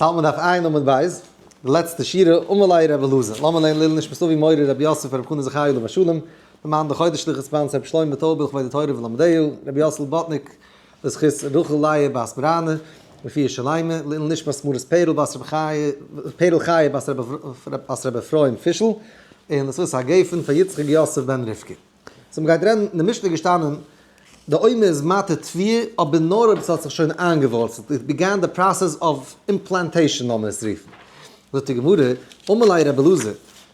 האלט מען דף ע' עמוד ב', די לעצטע שורה, אמר ליה רבי אלעזר, לאמיר לערנען לעילוי נשמת אבי מורי רבי יוסף רבי חנא זכרי' עליו השלום, למען די חודש שליחות sponsor רבי שלמה טויב לכבוד התורה ולומדיה, רבי יוסל בוטניק לזכות רחל לאה בת בראנע, רפואה שלימה, לעילוי נשמת מרת פערל בת רבי חיה, פערל חיה בת רבי אפרים פישל, און לזכות הגפן פאר יצחק יוסף בן רבקה. so מ'גייט רעדן, אין די משנה איז געשטאנען, די עומר איז מתיר תבואה, אבער נאר אויב עס האט זיך שוין איינגעווארצלט, it began the process of implantation לאמיר עס רופן. זאגט די גמרא, אמר ליה רבי אלעזר,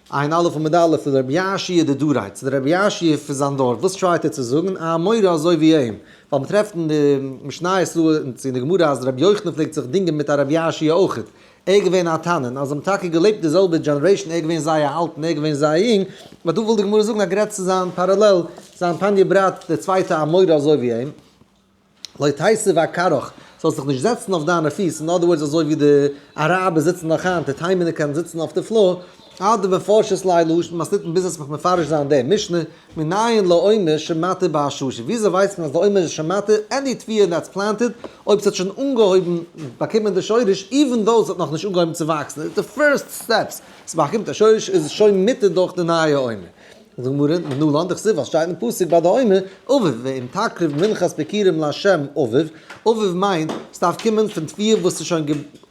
עין א' עמוד א', לרבי יאשיה דדריה, צו די רבי יאשיה פון זיין דור, וואס try ט ער צו זאגן? א אמורא אזוי ווי אים, ווייל מ'טרעפט אין די משניות דא און אין די גמרא אז רבי יוחנן פלעגט זיך דינגען מיט א רבי יאשיה אויכעט, ער איז געווען א תנא, און אז זיי האבן טאקע געלעבט די זעלבע generation, ער איז געווען זייער אלט און ער איז געווען זייער יונג, but דא וויל די גמרא זאגן אז גערעדט צו זיין parallel, זיין פניה ברת, דער צווייטע אמורא אזוי ווי אים, לא תיתיב אכרעך, זאלסט דיך נישט זעצן אויף דיינע פיס, אין other words אזוי ווי די אראבער זיצן נאך היינט, די תימנ'ער קענען זיצן אויף די floor, עד דמפרשת ליה להא מתניתין ביז עס מיך מפרש זיין די משנה, מנין לעומר שמתיר בעששית? וויאזוי ווייסט מען אז די עומר איז שמתיר any תבואה that's planted אויב ס'האט שוין אנגעהויבן באקומען די שורש even though ס'האט נאכנישט אנגעהויבן צו וואקסן איז די first steps ס'באקומט א שורש איז עס שוין מותר דורך די נייע עומר. זאגט די גמרא, מנלן דכתיב ווייל ס'שטייט אין פסוק ביי די עומר, אביב ואם תקריב מנחת ביכורים לה' אביב, אביב מיינט ס'דארף קומען פון תבואה וואס איז שוין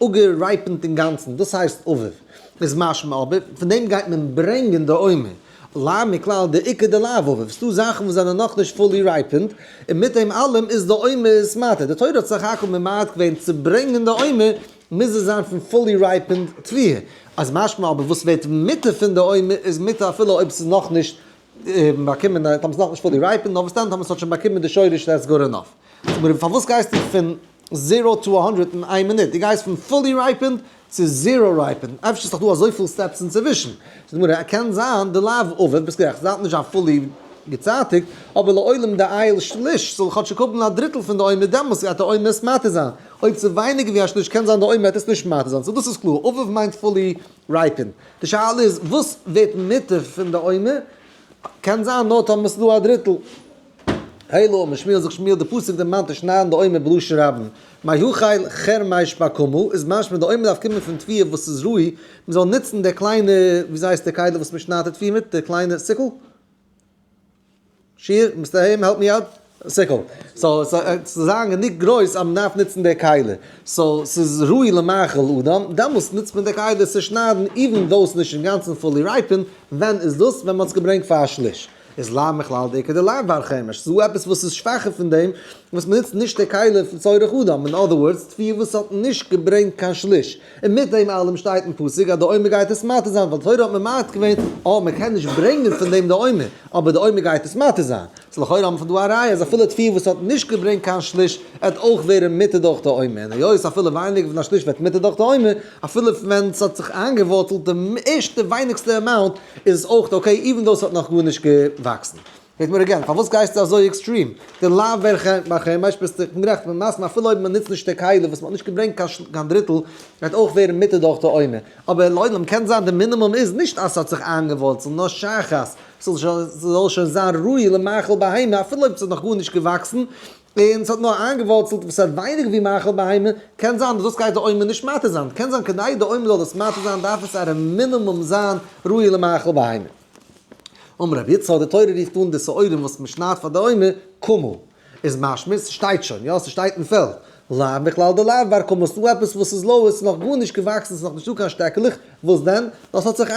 אפגע ripen ט אינגאנצן דאס הייסט אביב איז משמע אבער פון דעם גייט מען ברענגען די עומר. לאו מכלל דאיכא דלאו אביב, ס'דא זאכן וואס זענען נאכנישט fully ripened, און מיט דעם אלעם איז די עומר מתיר. די תורה האט סך הכל ממעט געווען צו ברענגען די עומר, מוז עס זיין פון fully ripened תבואה. אז משמע אבער וואס ווערט מותר פון די עומר איז מותר אפילו אויב ס'איז נאכנישט באקומען, טאמער ס'איז נאכנישט fully ripened, נאר וואס דען טאמער ס'האט שוין באקומען די שורש that's good enough. פארוואס גייסטו פון zero to 100 אין איין מינוט? דו גייסט פון fully ripened צו zero ripened, אפשר איז דאך דא אזויפיל steps אינצווישן. זאגט די גמרא, קען זיין דלאו אביב, ביסט גערעכט, ס'דארף נישט זיין fully געצייטיגט, אבער לעולם דעייל שליש, ס'זאל כאטשיג האבן א דריטל פון די עומר, דעמאלס גייט די עומר עס מתיר זיין. אויב ס'איז ווייניגער ווי א שליש קען זיין די עומר וועט עס נישט מתיר זיין. so דאס איז קלאר, אביב מיינט fully ripened. די שאלה איז וואס ווערט מותר פון די עומר, קען זיין נאר טאמער ס'איז דא א דריטל. אלא אמר שמואל זאגט שמואל די פסוק דערמאנט נישט שניידן די עומר בלשון רבים מהחל חרמש בקמה איז משמע די עומר דארף קומען פון תבואה וואס איז ראוי מען זאל נוצן די קליינע וויאזוי הייסט די כלי וואס מען שניידט די תבואה מיט די קליינע sickle shear Mister היים help me out sickle so ס'זאל זיין גענוג גרויס אז מען דארף נוצן די כלי so ס'איז ראוי למאכל אדם דעמאלס נוצט מען די כלי צו שניידן even though ס'איז נישט אינגאנצן fully ripened ווען איז דאס ווען מען האט עס געברענגט פאר א שליש. איז לאו מכלל דאיכא דלאו בר חרמש, ס'איז דא עפעס וואס איז שוואכער פון דעם, וואס מ'נוצט נישט די כלי פון צורך אדם, אין other words, תבואה וואס האט נישט געברענגט קיין שליש, און מיט דעם אלעם שטייט אין פסוק אז די עומר גייט עס מתיר זיין, ווייל די תורה האט ממעט געווען, אה, מ'קען נישט ברענגען פון דעם די עומר, אבער די עומר גייט עס מתיר זיין. so לכאורה האבן מיר פון דא א ראיה אז אפילו תבואה וואס האט נישט געברענגט קיין שליש, וועט אויך ווערן מותר דורך די עומר, און היות אפילו ווייניגער פון א שליש ווערט מותר דורך די עומר, אפילו ווען ס'האט זיך איינגעווארצלט די ערשטע ווייניגסטע amount, איז עס אויך okay even though ס'האט נאך גארנישט געוואקסן. פרעגט מיר again, פארוואס גייסטו אזוי extreme? דלאו בר חרמש ביסטו גערעכט, מען מסכים אפילו אויב מען נוצט נישט די כלי וואס מען האט נישט געברענגט קיין דריטל גייט אויך ווערן מותר דורך די עומר. אבער לעולם קען זיין די מינימום איז נישט אז ס'האט זיך איינגעווארצלט נאר שחת ס'זאל שוין זיין ראוי למאכל בהמה אפילו אויב ס'האט נאך גארנישט געוואקסן, און ס'האט נאר איינגעווארצלט וואס האט ווייניגער ווי מאכל בהמה, קען זיין אז דאס גייט די עומר נישט מתיר זיין, קען זיין כדי די עומר זאל דאס מתיר זיין דארף עס at a minimum זיין ראוי למאכל בהמה. אמר רבי יצחק, די תורה רופט אן די שעורים וואס מ'שניידט פאר די עומר, קמה, איז משמע ס'שטייט שוין, יא ס'שטייט אין פעלד, לאו מכלל דלאו בר קמה, ס'דא עפעס וואס איז low, ס'איז נאך גארנישט געוואקסן, ס'איז נאך נישטא קיין שטעקעלעך, וואס דען? דאס האט זיך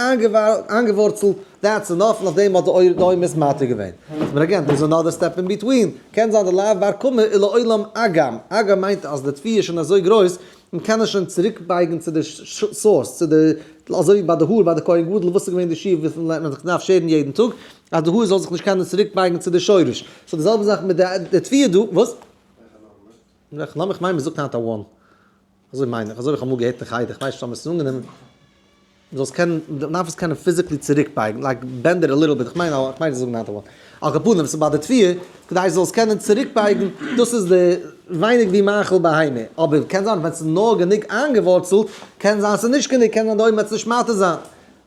איינגעווארצלט, that's enough, און אויף דעם האט די עומר עס מתיר געווען. but again, there is another step in between, קען זיין דלאו בר קמה ולעולם אגם, אגם מיינט אז די תבואה איז שוין אזוי גרויס, מען קען עס שוין צוריקבייגן צו די source, צו די, אזוי ווי ביי די האר ביי די כהן גדול, וואס איז געווען די שיעור וויפיל מען האט זיך געדארפט שערן יעדן טאג, אז די האר זאל זיך נישט קענען צוריקבייגן צו די שורש. so די זעלבע זאך מיט די תבואה דא, וואס? וועלכע נאמען? כ'מיין מ'זאגט היינט א one. אזוי מיין איך, אזוי האב איך אמאל געהערט אין חדר, כ'ווייס נישט אויב עס איז אנגענומען. מ'זאל עס קענען, מ'דארף עס קענען physically צוריקבייגן, like bend it a little bit, כ'מיין כ'מיין זיי זאגן היינט א one. על כל פנים, ס'איז ביי די תבואה, כדי ס'זאל עס קענען צוריקבייגן, דאס איז די ווייניג ווי מאכל בהמה. אבער קען זיין ווען ס'איז נאר גענוג איינגעווארצלט, קען זיין ס'איז נישט גענוג, קען זיין די עומר וועט עס נישט מתיר זיין.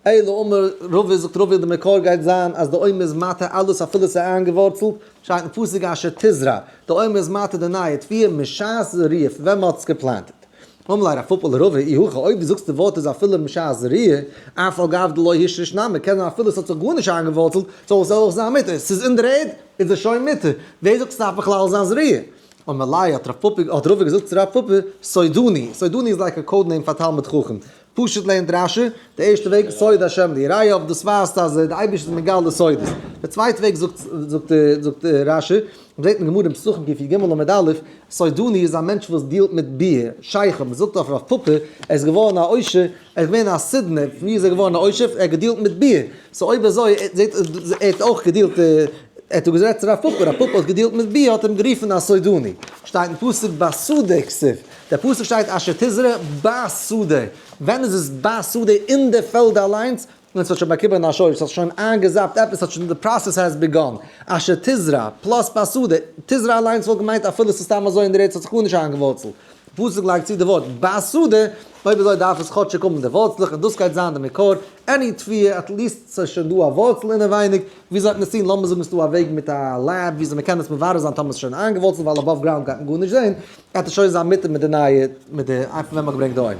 אלא אמר רבא זאגט רבא די מקור גייט זיין אז די עומר איז מתיר אלעס אפילו ס'איז איינגעווארצלט, שטייט אין פסוק אשר תזרע, די עומר איז מתיר די נייע תבואה משעת זריעה פון ווען מ'האט עס גע plant עט. אמר ליה רב פפא לרבא, אי הכי אויב דו זאגסט די ווארט איז אפילו משעת זריעה, אף על גב דלא השריש נמי, קען זיין אפילו עס האט זיך גארנישט איינגעווארצלט, זאל עס אויך זיין מותר, ס'איז אין דער ערד, איז עס שוין מותר, ווער זאגט ס'דארף בכלל זיין זריעה? אמר ליה האט רב פפא האט רבא געזאגט צו רב פפא, סודני, סודני איז like א code name פאר תלמיד חכם, פשוט לערנט רשי, די ערשטע וועג, סוד השם ליראיו, דאס ווייזט אז די אייבערשטער איז מגלה סודות. די צווייטע וועג זאגט זאגט זאגט רשי, מ'זעט אין גמרא אין פסחים קי"ג עמוד א', סודני איז א מענטש וואס deal ט מיט ביר, שייכות, מ'זאגט אויף רב פפא, ער איז געווארן א עושר, ער איז געווען א סודני, פון ווי איז ער געווארן א עושר? ער האט גע deal ט מיט ביר, so אויב אזוי זעט ער האט אויך גע deal ט, ער האט דא גערעדט צו רב פפא, רב פפא האט גע deal ט מיט ביר האט אים גערופן א סודני, שטייט אין פסוק בשדה כתיב. דער פסוק שטייט אשר תזרע בשדה, ווען איז עס בשדה? אין די פעלד אליינס, ווען ס'האט שוין באקומען א שורש, ס'האט שוין איינגעזאפט עפעס, ס'האט שוין, די process has begun, אשר תזרע plus בשדה, תזרע אליינס וואלט געמיינט אפילו ס'איז סתם אזוי אין דער ערד, ס'האט זיך גארנישט איינגעווארצלט, די פסוק לייגט צו די ווארט בשדה, אויב אזוי דארף עס כאטשיג האבן די ווארצלעך און דאס גייט זיין די מקור, any תבואה, at least ס'איז שוין דא א ווארצל אינעווייניג, וויאזוי האט מען עס טון? לאמיר זאגן ס'איז דא א וועג מיט א lab וויאזוי מ'קען עס מברר זיין טאמער ס'איז שוין איינגעווארצלט ווייל above ground גייט מען גארנישט זען, גייט עס שוין זיין מותר מיט די נייע מיט די איי פון ווען מ'האט געברענגט די עומר.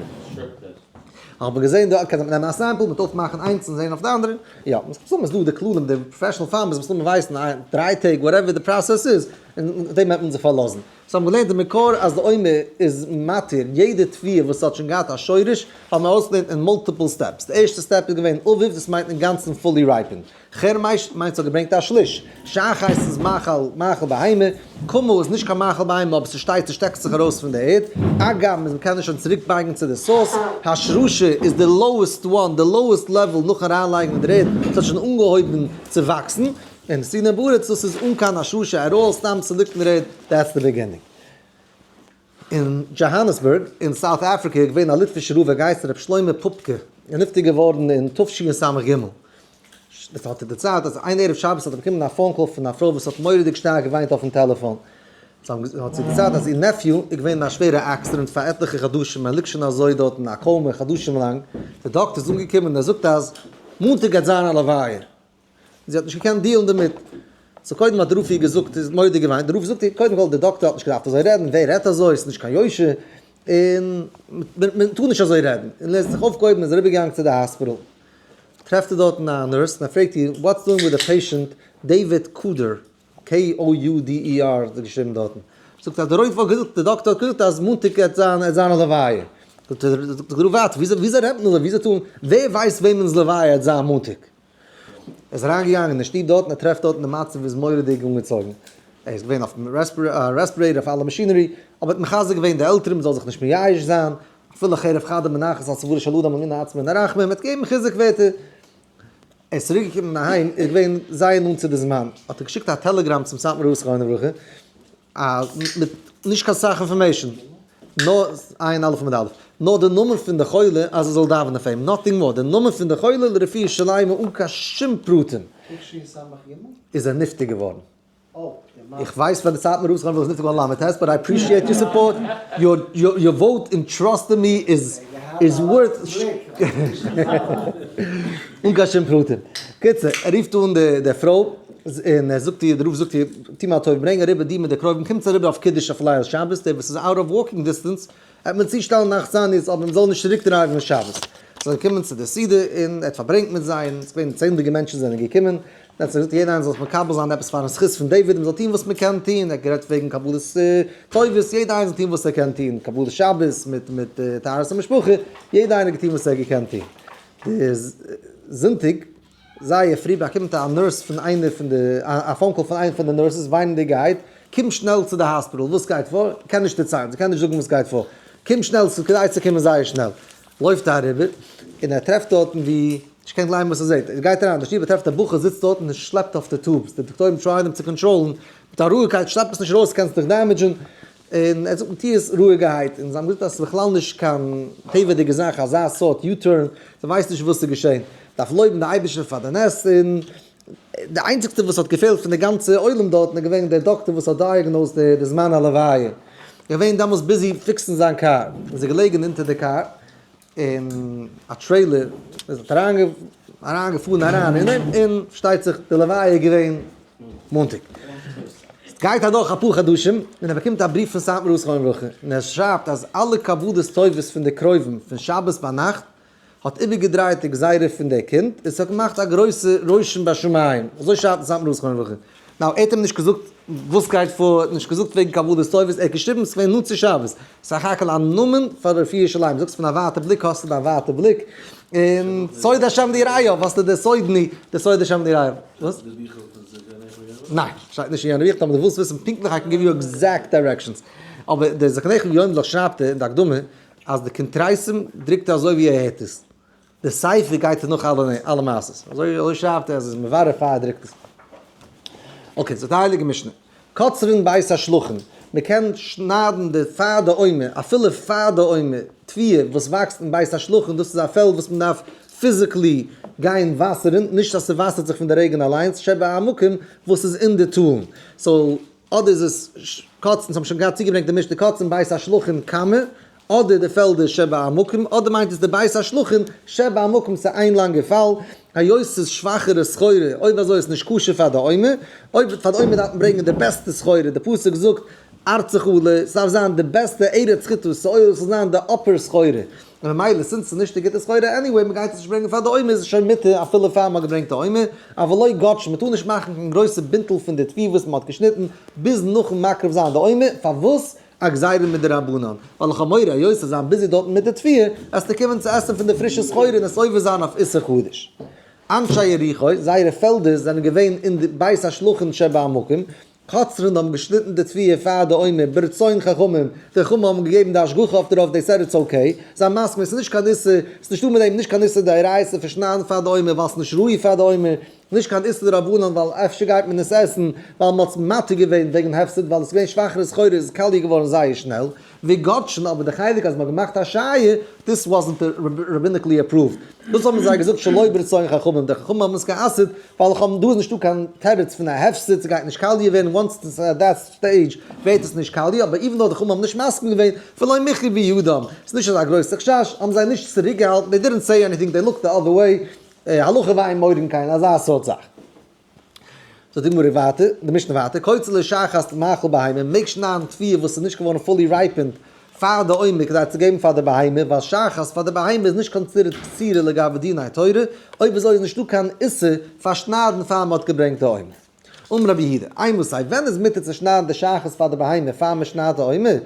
האט מען געזען דא קען מען נעמען א sample מיט אויפמאכן איינס און זען אויף די אנדערע, יא, מסתמא איז דא די כללים די professional farmers מסתמא ווייסן 3 טעג whatever די process איז, און אויף דעם וועט מען זיך פארלאזן. so האבן געלערנט די מקור אז די עומר איז מתיר יעדע תבואה וואס האט שוין געהאט א שורש, האבן מיר אויסגעלערנט אין multiple steps. די ערשטע step איז געווען אביב, דאס מיינט אינגאנצן fully ripened. חרמש מיינט ס'האט געברענגט א שליש. שחת איז מאכל מאכל בהמה, קמה איז נישט קיין מאכל בהמה אבער ס'שטייט ס'שטעקט זיך ארויס פון די ערד. אגם איז מ'קען עס שוין צוריק בייגן צו די source. השרשה איז די lowest one, די lowest level נאכן אריינלייגן אין דער ערד, ס'האט שוין אנגעהויבן צו וואקסן. און נתינה בארץ דאס איז אן קיין השרשה at all, סתם ס'ליגט אין דער ערד, that's the beginning. אין דזשאהאנעסבורג אין South Africa איז געווען א ליטווישער רב ער געהייסן רבי שלמה פופקע, ער איז נפטר געווארן אין תשס"ג. דאס האט ער דערציילט אז איין ערב שבת האט ער באקומען א phone call פון א פרוי וואס האט מורא'דיג שטארק געוויינט אויפן טעלעפאן. האט זי דערציילט אז איר nephew איז געווען אין א שווערע accident פאר עטליכע חדשים, ער ליגט שוין אזוי דארט אין א coma חדשים לאנג, דער דאקטער איז אנגעקומען און ער זאגט אז מאנטאג גייט זיין א לוויה. זי האט נישט געקענט deal ן דערמיט. so קודם האט די רב איר געזאגט, איז מורא'דיג געוויינט, די רב זאגט איר, קודם כל די דאקטער האט נישט געדארפט אזוי רעדן, ווער רעדט אזוי, ס'איז נישט קיין יושר, און מען טאר נישט אזוי רעדן, און ער האט זיך אויפגעהויבן און איז אריבערגעגאנגען צו די האספיטאל, טרעפט ער דארטן א nurse און ער פרעגט איר, what's doing with the patient David Kuder, KOUDER האט ער געשריבן דארטן, זאגט אז די רב האט געזאגט, די דאקטער האט געזאגט אז מאנטאג גייט זיין זיין א לוויה, זאגט ער, זאגט דער רב ווייטער, וויאזוי וויאזוי רעדט מען אזוי, וויאזוי טאר מען, ווער ווייסט וועמענס לוויה גייט זיין מאנטאג? ער איז אריינגעגאנגען אין די שטוב דארטן, ער טרעפט דארטן די מצב איז מורא'דיג אנגעצויגן, ער איז געווען אויפן respirator, אויף אלע machinery, אבער האט מחזק געווען די עלטערן מען זאל זיך נישט מייאש זיין, אפילו חרב חדה מונחת על צווארו של אדם אמונה עצמה אין הרחמים, מען האט געגעבן חיזוק ווערטער. ער איז צוריק געקומען אהיים, איז געווען זייער נאנט צו די זמן, האט ער געשיקט א טעלעגראם צום סאטמאר רב זכרונו לברכה, אז מיט נישט קיין סאך information, נאר עין אלף עמוד אלף, נאר די נאמען פון די חולה אז ער זאל דאווענען פאר אים, nothing more, די נאמען פון די חולה לרפואה שלימה אן קיין שום פרטים. איז ער נפטר געווארן. איך ווייס פאר די סאטמאר רב זכרונו לברכה איז נפטר געווארן ל"ט, but I appreciate your support, your vote and trust in me is is worth אן קיין שום פרטים. קיצור, ער רופט אן די פרוי, און ער זאגט איר, די רב זאגט איר, טו מיר א טובה, ברענג אריבער דו מיט די קרובים, קומטס אריבער אויף קידוש אויף ליל שבת, דער וואס איז out of walking distance, וועט מען צושטעלן נאכט זיינערס, אבער מען זאל נישט צוריק drive ן שבת. זיי זענען געקומען צו די סעודה, און ער האט פארברענגט מיט זיי, און עס איז געווען צענדליגע מענטשן זענען געקומען, ער האט געזאגט יעדער איינער זאל זיך מקבל זיין עפעס פארן זכות פון דוד, מען זאל טון וואס מען קען טון, ער האט גערעדט וועגן קבלת טובות, יעדער איינער זאל טון וואס ער קען טון, קבלת שבת מיט מיט טהרת המשפחה, יעדער איינער האט געטון וואס ער האט געקענט טון. די זונטאג זייער פרי באקומט א nurse פון איינער פון די, א phone call פון איינער פון די nurses וויינענדיגערהייט, קום שנעל צו די האספיטאל, וואס גייט פאר? קען נישט דערציילן, זי קען נישט זאגן וואס גייט פאר, קום שנעל, ס'איז כדאי צו קומען זייער שנעל. לויפט ער אריבער, און ער טרעפט דארטן ווי, נישט קען גלייבן וואס ער זעט, ער גייט אריין אין די שטוב, ער טרעפט א בחור זיצט דארט און שלעפט אויף די tubes, די דאקטוירים try ען אים צו control ן, מיט א רואיגקייט, שלעפ עס נישט ארויס קענסט דיך damage ן, און ער זאגט טו עס רואיגערהייט, און זיי האבן געזאגט אז עס איז בכלל נישט קיין טבע'דיגע זאך אזא סארט U-turn, זיי ווייסן נישט וואס איז געשען, דארף לויבן די אייבערשטער פאר די נס, און די איינציגסטע וואס האט געפעלט פון די גאנצע עולם דארטן איז געווען דער דאקטער וואס האט diagnosed די זמן הלוויה, געווען דעמאלס busy fix ן זיין קאר, איז ער געלעגן אונטער די קאר, און א trailer איז אריינגעפארן אריין אין אים, און פארשטייט זיך די לוויה איז געווען מאנטאג. גייט אדורך אפאר חדשים און ער באקומט א בריוו פון סאטמאר רב זכרונו לברכה און ער שרייבט אז אלע קבלות טובות פון די קרובים פון שבת ביינאכט האט איבערגעדרייט די גזירה פון די קינד און ס'האט געמאכט א גרויסע רושם בשמים, אזוי שרייבט סאטמאר רב זכרונו לברכה. now ער האט אים נישט געזאגט וואס גייט פאר, ער האט נישט געזאגט וועגן קבלות טובות, ער האט געשריבן ס'געווען נאנט צו שבת, סך הכל א נאמען פאר רפואה שלימה, זאגסט פון א ווייטע בליק האסטו דיין ווייטע בליק, און סוד השם ליראיו האסטו די סודני, די סוד השם ליראיו. וואס? דאס ביכל פון זקניך ויואל? ניין, שטייט נישט אין יענע ביכל, אבער דו ווילסט וויסן פונקטליך I can give you exact directions. אבער דער זקניך ויואל שרייבט אין די הקדמה אז די קונטרסים דרוקט ער אזוי ווי ער הערט עס. די ספר גייט ער נאך אלע מעשות. אזוי אזוי שרייבט ער אז עס איז מברר פאר ער דרוקט עס. okay, זאגט די הייליגע משנה. קוצרין בית השלחין, מען קען שניידן די פאר די עומר, אפילו פאר די עומר, תבואה וואס וואקסט אין בית השלחין, דאס איז א פעלד וואס מען דארף physically גיין וואסערן, נישט אז ס'וואסערט זיך פון די רעגן אליינס, שבעמקים וואס איז אין די טאלן. so אדער איז עס קוצרין, ס'האבן שוין געהאט צוגעברענגט די משנה קוצרין בית השלחין קמא, אדער די פעלדער שבעמקים, אדער מיינט עס די בית השלחין שבעמקים, ס'איז איין לאנגע פאל, היות ס'איז שוואכערע סחורה, אויב אזוי איז נישט כשר פאר די עומר, אויב פאר די עומר דארף מען ברענגען די בעסטע סחורה, די פסוק זאגט ארצך עלה, ס'דארף זיין די בעסטע ארץ חיטה שעורה, ס'זאל זיין די upper סחורה, און ממילא since ס'איז נישט די גוטע סחורה anyway, מ'גייט עס נישט ברענגען פאר די עומר איז עס שוין מותר אפילו פאר מ'האט געברענגט די עומר, אבל לא גודשין, מ'טאר נישט מאכן קיין גרויסע בינטל פון די תבואה וואס מ'האט געשניטן ביז נאכן מקריב זיין די עומר, פארוואס? א גזירה מדרבנן, ווייל איך האב מורא היות זיי זיין busy דארטן מיט די תבואה, וועסטו קומען צו עסן פון די פרישע סחורה און עס עובר זיין אויף איסור חדש. אנשי יריחו, זייערע פעלדער זענען געווען אין די בית השלחין שבעמקים, קוצרין האבן געשניטן די תבואה פאר די עומר ברצון חכמים, די חכמים האבן געגעבן די השגחה אויף דערויף they said it's okay, זיי מסכים עס איז נישט קיין איסור, עס איז נישטא מיט דעם נישט קיין איסור דאורייתא פון שניידן פאר די עומר ווייל עס איז נישט ראוי פאר די עומר, נישט קיין איסור דרבנן ווייל אפשר גייט מען עס עסן ווייל מ'האט עס מתיר געווען וועגן הפסד ווייל עס איז געווען שוואכערע סחורה איז עס קאליע געווארן זייער שנעל וגודשין אבער די חלק אז מ'האט געמאכט א שייע this wasn't rabbinically approved דאס האבן זיי געזאגט שלא ברצון חכמים די חכמים האבן עס גע'אסר'ט ווייל איך האב דא איז נישטא קיין תירוץ פון א הפסד ס'גייט נישט קאליע ווערן once it's at that stage ווערט עס נישט קאליע אבער even though די חכמים האבן נישט מסכים געווען ולא מיחו בידם ס'איז נישט אזא גרויסע חשש האבן זיי נישט צוריקגעהאלטן they didn't say anything they looked the other way הלכה ואין מורין כן, אזא סארט זאך. זאגט די גמרא ווייטער, די משנה ווייטער, קוצר לשחת מאכל בהמה, מעג שניידן תבואה וואס איז נישט געווארן fully ripened פאר די עומר כדי צו געבן פאר די בהמה, ווייל שחת פאר די בהמה איז נישט considered קצירה לגבי דיני תורה, אויב אזוי איז נישטא קיין איסור פאר שניידן פאר מען האט געברענגט די עומר. אמר רבי יהודה, אימתי, ווען איז מותר צו שניידן די שחת פאר די בהמה פאר מען שניידט די עומר,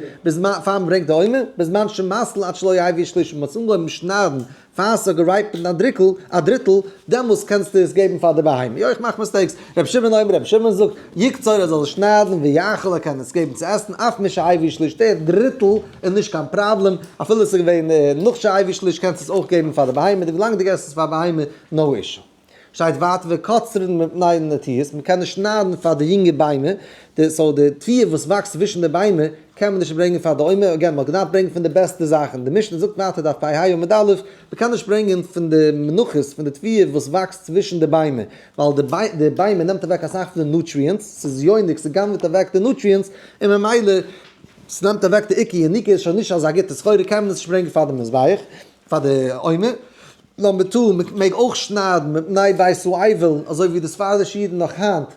פאר מען ברענגט די עומר, בזמן שמתחיל עד שלא הביא שליש, מען האט אנגעהויבן שניידן פאר ס'האט גע ripened א דריקל, א דריטל, דעמאלס קענסטו עס געבן פאר די בהמה. יא איך מאך mistakes, רבי שמעון אומר, רבי שמעון זאגט, יקצור ער זאל עס שניידן ויאכיל ער קען עס געבן צו עסן, אף משהביא שליש, דער דריטל איז נישט קיין פראבלעם, אפילו עס איז געווען נאך שהביא שליש קענסטו עס אויך געבן פאר די בהמה, ווילאנג דו געבסט עס פאר בהמה, no issue. שטייט ווייטער וקוצרין מפני נטיעות, מען קען נישט שניידן פאר די יונגע ביימער, די so די תבואה וואס וואקסט צווישן די ביימער קען מען נישט ברענגען פאר די עומר, again מען האט געדארפט ברענגען פון די בעסטע זאכן, די משנה זאגט ווייטער דף פ"ה עמוד א', מען קען נישט ברענגען פון די מנחות פון די תבואה וואס וואקסט צווישן די ביימער, ווייל די ביימער נעמט אוועק אסאך פון די nutrients, ס'איז יונק, ס'גנב'עט אוועק די nutrients, און ממילא ס'נעמט אוועק די עיקר יניקה, איז שוין נישט אזא גוטע סחורה קען מען עס נישט ברענגען פאר די מזבח, פאר די עומר. number two, מען מעג אויך שניידן מפני בית האבל, אזוי ווי די ספרדישע אידן נאך היינט,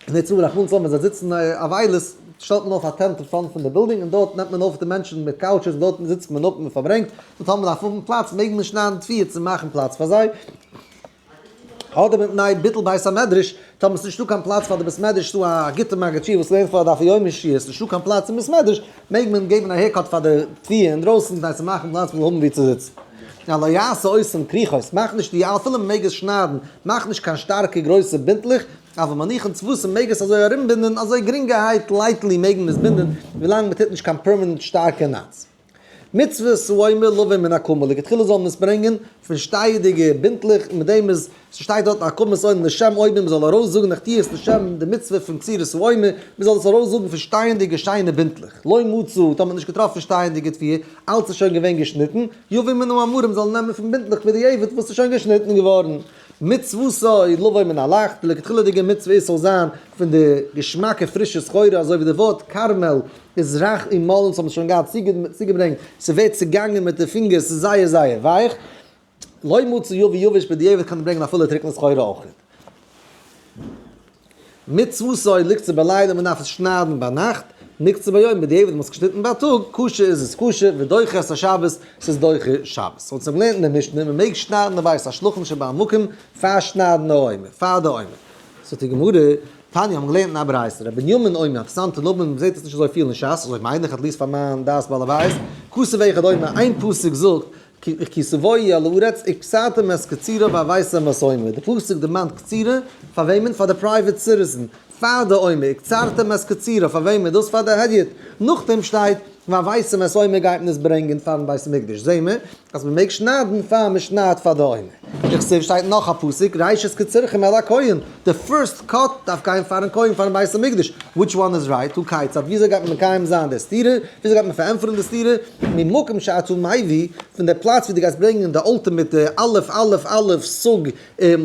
אין ארץ ישראל רחמנא ליצלן ווען זיי זיצן אבילות, שטעלט מען אויף א tent אין front פון די בילדינג און דארט נעמט מען אויף די מענטשן מיט couches און דארטן זיצט מען אפ און מען פארברענגט, און טאמער מען דארף האבן פלאץ מעג מען שניידן תבואה צו מאכן פלאץ פאר זיי. אדער מפני ביטול בית המדרש, טאמער ס'איז נישטא קיין פלאץ פאר די בית מדרש, ס'דא א גוטע מגיד שיעור וואס לערנט פאר דף יומי שיעור, ס'איז נישטא קיין פלאץ אין בית מדרש, מעג מען געבן א haircut פאר די תבואה אינדרויסן כדי צו מאכן פלאץ מ'זאל האבן וואו צו זיצן. יא לא יעשה אותם כריכות, מאך נישט די אפילו מ'מעג עס שניידן, מאך נישט קיין שטארקע גרויסע בינטלעך, אבל מניחן צוותים מעג עס אזוי ארומבינדן, אזוי גרינגערהייט lightly מעג מען עס בינדן, ווילאנג מ'טוט נישט קיין permanent שטארקע knots. מצוות העומר לבוא מן הקמה, לכתחילה זאל מען עס ברענגען פון שטייעדיגע בינטלעך, און מיט דעם איז, ס'שטייט דארט הקמת עומר לשם עומר, מען זאל ארויסזאגן איך טו עס לשם די מצוה פון קצירת העומר, מען זאל עס ארויסזאגן פון שטייענדיגע שיינע בינטלעך, לא מצא, טאמער נישט געטראפן שטייענדיגע תבואה, אלץ איז שוין געווען געשניטן, יביא מן העמרים זאל נעמען פון בינטלעך בדיעבד וואס איז שוין געשניטן געווארן. מצוותו לבוא מן הלח, די לכתחילה'דיגע מצוה איז ס'זאל זיין פון די געשמאקע פרישע סחורה, אזוי ווי די ווארט כרמל איז רך און מאל אונז האבן עס שוין געהאט צוגעברענגט, ס'ווערט צעגאנגען מיט די פינגערס, ס'איז זייער זייער ווייך. לא מצא יביא יבש בדיעבד קען מען ברענגען אפילו טרוקענע סחורה אויך. מצוותו לקצור בלילה, מען דארף עס שניידן ביינאכט, נקצר ביום בדיעבד מ'האט עס געשניטן בייטאג, כשר איז עס כשר, ודוחה את השבת, ס'איז דוחה שבת. סאו אונז האבן געלערנט אין די משנה, מ'מעג שניידן די בית השלחין שבעמקים פאר שניידן די עומר, פאר די עומר. זאגט די גמרא, תניא האבן געלערנט אין א ברייתא, רבי בנימין אומר, אינטערעסאנט לומד, מ'זעט עס נישט אזוי פיל אין שס, אזוי מיין איך, at least פאר מיין דעת בעל הבית, כתוב אחד אומר, איין פסוק זאגט, כי תבואו אל הארץ וקצרתם את קצירה והבאתם את העומר, די פסוק דערמאנט קצירה פאר וועמען? פאר די private citizen, פאר די עומר, וקצרתם את קצירה, פאר וועמען? דאס פאר די הדיוט, נאכדעם שטייט והבאתם את העומר גייט מען עס ברענגען פארן בית המקדש, זעהן מיר אז מען מעג שניידן פאר מען שניידט פאר די עומר. וכתיב שטייט נאך א פסוק ראשית קצירכם אל הכהן, די first cut דארף גיין פארן כהן פארן בית המקדש, which one is right, הא כיצד, וויאזוי גייט מען מקיים זיין די סתירה, וויאזוי גייט מען פארענטפערן די סתירה, ממקום שאתה מביא, פון די פלאץ ווי דו גייסט ברענגען די ultimate אלף אלף אלף סוג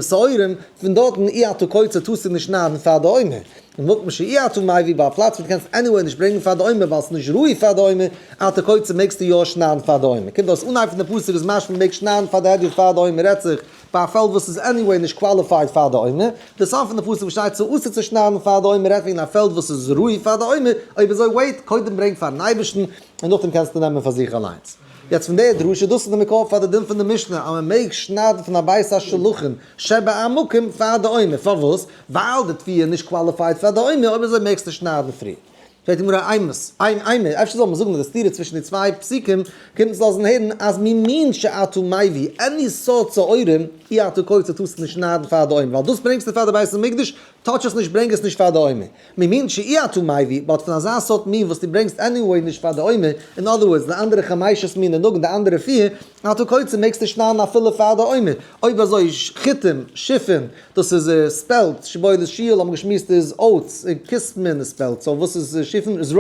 שעורים, פון דארטן אי אתה קוצר טארסטו נישט שניידן פאר די עומר. ממקום שאי אתה מביא, ביי א פלאץ ווי דו קענסט anyway נישט ברענגען פאר די עומר ווייל ס'איז נישט ראוי פאר די עומר, אתה קוצר מעגסטו יא שניידן פאר די עומר. קומט אויס אנהייב פון די פסוק איז משמע מ'מעג שניידן פאר די הדיוט פאר די עומר רעדט זיך ביי א פעלד וואס איז anyway נישט qualified פאר די עומר, די סוף פון די פסוק וואס שטייט ס'איז אסור צו שניידן פאר די עומר רעדט וועגן א פעלד וואס איז ראוי פאר די עומר, אויב אזוי wait, קודם ברענג פארן אייבערשטן און נאכדעם קענסטו נעמען פאר זיך אליינס. יעצט פון די דרשה, דאס איז די מקור פאר די דין פון די משנה אז מען מעג שניידן פון א בית השלחין שבעמקים פאר די עומר, פארוואס? ווייל די תבואה איז נישט qualified פאר די עומר, אויב אזוי מעגסטו שניידן פריער. פרעגט די גמרא אימת, אימא, אפשר זאל מען זאגן אז די סתירה צווישן די צוויי פסוקים קומט אונז לאזן הערן אז ממין שאתה מביא, any סארט שעורים, אי אתה קוצר טארסטו נישט שניידן פאר די עומר, ווייל דאס ברענגסטו פאר די בית המקדש, touch עס נישט ברענג עס נישט פאר די עומר. ממין שאי אתה מביא, but פון אזא סארט מין וואס דו ברענגסט anyway נישט פאר די עומר, in other words די אנדערע חמשת מיני דגן די אנדערע פיר, אתה קוצר מעגסטו שניידן אפילו פאר די עומר, אויב אזוי חיטים, שיפים, דאס איז spelt, שיבולת שועל האבן געשמועסט איז oats, און כסמין איז spelt, so וואס איז שיפים? איז rye.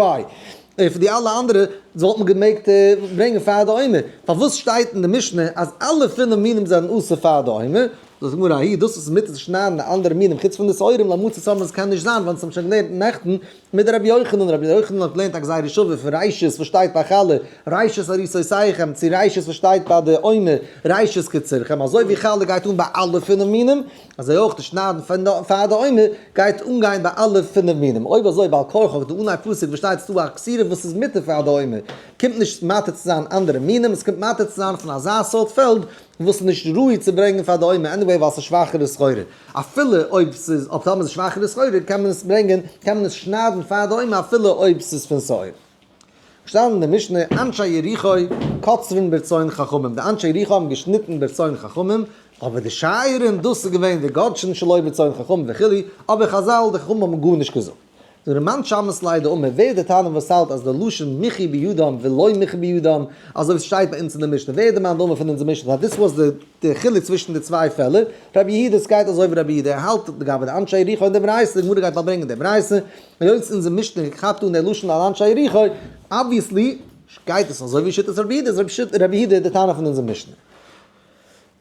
און פון די אלע אנדערע וואלט מען געמעגט ברענגען פאר די עומר. פארוואס שטייט אין די משנה אז אלע פינף מינים זענען אסור פאר די עומר? זאגט די גמרא ההיא דאס וואס איז מותר צו שניידן די אנדערע מינים חוץ פון די שעורים לא מצי צאמען עס קען נישט זיין ווייל אונז האבן שוין געלערנט נעכטן מיט רבי יוחנן, רבי יוחנן האט געלערנט א גזירה שווה פון ראשית וואס שטייט ביי חלה, ראשית עריסותיכם, צו ראשית וואס שטייט ביי די עומר, ראשית קצירכם, אזוי ווי חלה גייט אן ביי אלע פינף מינים, אזוי אויך די שניידן פאר די עומר גייט אנגיין ביי אלע פינף מינים, אויב אזוי בעל כרחך די אנהייב פסוק וואס שטייט ס'דא א קצירה וואס איז מותר פאר די עומר, קומט נישט מתיר צו זיין אנדערע מינים, עס קומט מתיר צו זיין פון אזא סארט פעלד וואס איז נישט ראוי צו ברענגען פאר די עומר anyway ווייל ס'איז שוואכערע סחורה, אפילו אויב ס'איז אויב טאמער ס'איז שוואכערע סחורה קען מען עס ברענגען קען מען עס שניידן פאר די עומר אפילו אויב ס'איז פון שעורה. געשטאנען אין די משנה אנשי יריחו קוצרין ברצון חכמים, די אנשי יריחו האבן געשניטן ברצון חכמים, אבער די שיירים דאס איז געווען די גודשין שלא ברצון חכמים וכו', אבער חזל די חכמים האבן גארנישט געזאגט. זאגט ר' מאן שמש ליה דאמר, ווער איז די תנא וואס האלט אז די לשון מיחי בידם ולא מיחי בידם, אזוי ווי ס'שטייט ביי אונז אין די משנה, ווער איז די מאן דאמר פון אונזער משנה אז this was די חילוק צווישן די צוויי פעלער, רבי יהודה סגייט אזוי ווי רבי יהודה ער האלט לגבי די אנשי יריחו אין די ברייתא, די גמרא גייט באלד ברענגען די ברייתא, היות אונזער משנה כאפט אן די לשון על אנשי יריחו, obviously גייט עס אזוי ווי שיטת רבי יהודה, איז רבי יהודה די תנא פון אונזער משנה.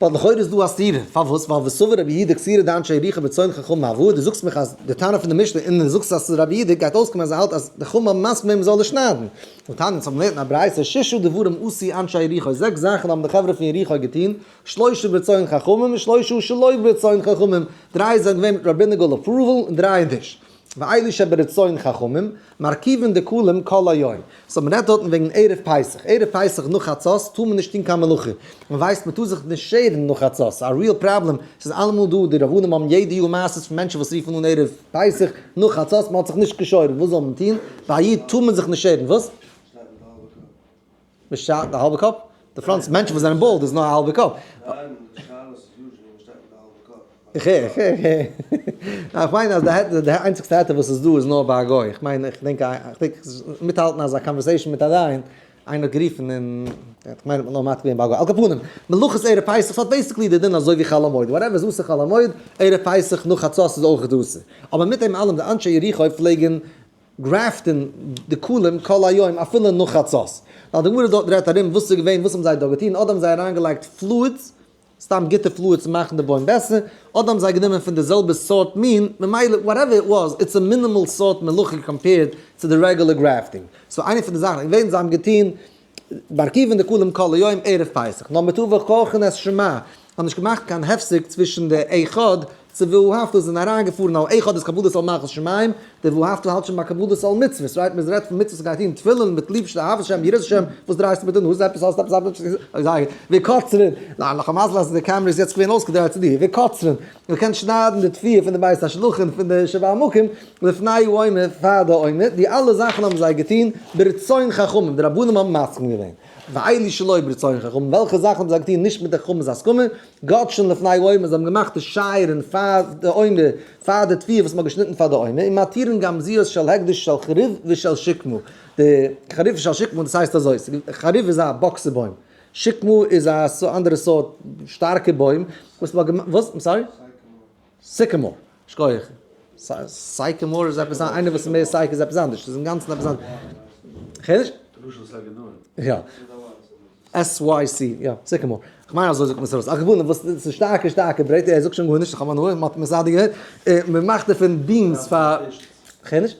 ווייל לכאורה איז דא א סתירה, פארוואס? ווייל וסבר רבי יהודה קצירה דאנשי יריחו ברצון חכמים הוו, דו זאגסט מיך אז די טענה פון די משנה און דו זאגסט אז ס'איז רבי יהודה גייט אויסקומען אז ער האלט אז די חכמים האבן מסכים געווען מ'זאל עס שניידן. והתניא אונז האבן געלערנט אין א ברייתא ששה דברים עשו אנשי יריחו זעקס זאכן האבן די חברה פון יריחו געטון, שלושה ברצון חכמים ושלושה שלא ברצון חכמים, דריי זענען געווען מיט rabbinical approval און דריי נישט. ואלו שברצון חכמים, מרכיבין דקלים כל היום. so מ'רעדט דארטן וועגן ערב פסח. ערב פסח נאך חצות טאר מען נישט טון קיין מלאכה. מ'ווייסט מ'טאר זיך נישט שערן נאך חצות. ס'איז א real problem. ס'איז אלעמאל דא, די רבנים האבן יעדע יאר מעשות פון מענטשן וואס רופן אן ערב פסח נאך חצות, מ'האט זיך נישט געשוירן. וואס זאל מען טון? ביי א איד טאר מען זיך נישט שערן. וואס? מ'שיידט די האלבע קאפ? די front מענטשן וואס זענען bald איז נאר א האלבע קאפ. איך הער, איך הער, איך הער. איך מיין אז די איינציגסטע היתר וואס איז דא איז נאר ביי א גוי. איך מיין, איך דענק, איך דענק מיטהאלטן אזא conversation מיט א דיין, איינער האט גערופן און איך מיין האט מען נאר מתיר געווען ביי א גוי. על כל פנים, מלאכת ערב פסח ס'האט basically די דין אזוי ווי חול המועד. whatever איז אסור חול המועד, ערב פסח נאך חצות איז אויך אסור. אבער מיט דעם אלעם די אנשי יריחו פלעגן graft ן דקלים כל היום אפילו נאך חצות. ווייל די גמרא דארט רעדט ארום וואס איז געווען וואס האבן זיי דא געטון, אדער האבן זיי אריינגעלייגט fluids, סתם גוטע fluids צו מאכן די בוים בעסער, אדער האבן זיי גענומען פון די זעלבע סארט מין, ממילא whatever it was, it's a minimal סארט מלאכה compared צו די רעגולער grafting. so איינע פון די זאכן געווען זיי האבן געטון מרכיבין דקלים כל היום ערב פסח. נאר מטבח כרכין את שמע, האבן נישט געמאכט קיין הפסק צווישן די אחד. צו ואהבת זענען אריינגעפארן על אחד איז קבלת עול מלכות שמים, די ואהבת האלט שוין ביי קבלת עול מצוות, right? מען רעדט פון מצוות גייט טון תפילין מיט ליבשאפט אהבת השם יראת השם, וואס דרייסטו מיט די נאז? עפעס האסט עפעס אנדערש וקוצרין, ניין נאך א מזל אז די קעמרע איז יעצט געווען אויסגעדרייט צו דיר, וקוצרין, מען קען שניידן די תבואה פון די בית השלחין פון די שבעה עמקים לפני העומר פאר די עומר, די אלע זאכן האבן זיי געטון ברצון חכמים, די רבנים האבן מסכים געווען. ואלו שלא ברצון חכמים, וועלכע זאכן האבן זיי געטון נישט מיט די חכמים'ס הסכמה, גודשין לפני העומר, זיי האבן געמאכט די שייערן פאר די עומר, פאר די תבואה וואס מען האט געשניטן פאר די עומר, און מתירין גמזיות של הקדש של חרוב ושל שקמה, די חרוב ושל שקמה דאס הייסט אזוי, חרוב איז א באקסער בוים, שקמה איז א אנדערע סארט שטארקע בוים, וואס מען האט געמאכט, וואס? I'm sorry? Sycamore, שכוח. Sycamore איז עפעס איינער וואס איז מער syc איז עפעס אנדערש, ס'איז אינגאנצן עפעס אנדערש. כ'הער נישט. יא. SYC, יא, sycamore. כ'מיין אזוי זאגט מען עס ארויס. על כל פנים, וואס ס'איז שטארקע שטארקע ברעטער, ער זאגט שוין גארנישט, איך האב הנאה, מ'האט מסדר געווען. מ'מאכט דערפון beams פאר. כ'הער נישט.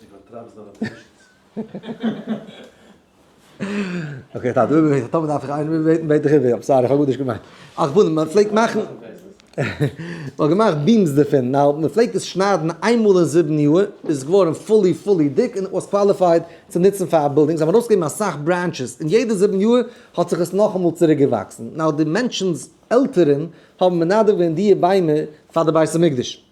Okay, טאטע, טאמער דארף איך איינעם איבערבעטן, בעט איך איבער, I'm sorry, איך האב גארנישט געמיינט. על כל פנים, מען פלעגט מאכן, מען האט געמאכט beams דערפון, now, מען פלעגט עס שניידן איינמאל אין 7 יאר, איז עס געווארן fully fully דיק און was qualified צו נוצן פאר buildings, זיי האבן ארויסגעגעבן אסאך branches, און יעדע 7 יאר האט זיך עס נאכאמאל צוריק געוואקסן. Now, די מענטשנ'ס עלטערן האבן מנדב געווען דיע ביימער פאר די בית המקדש.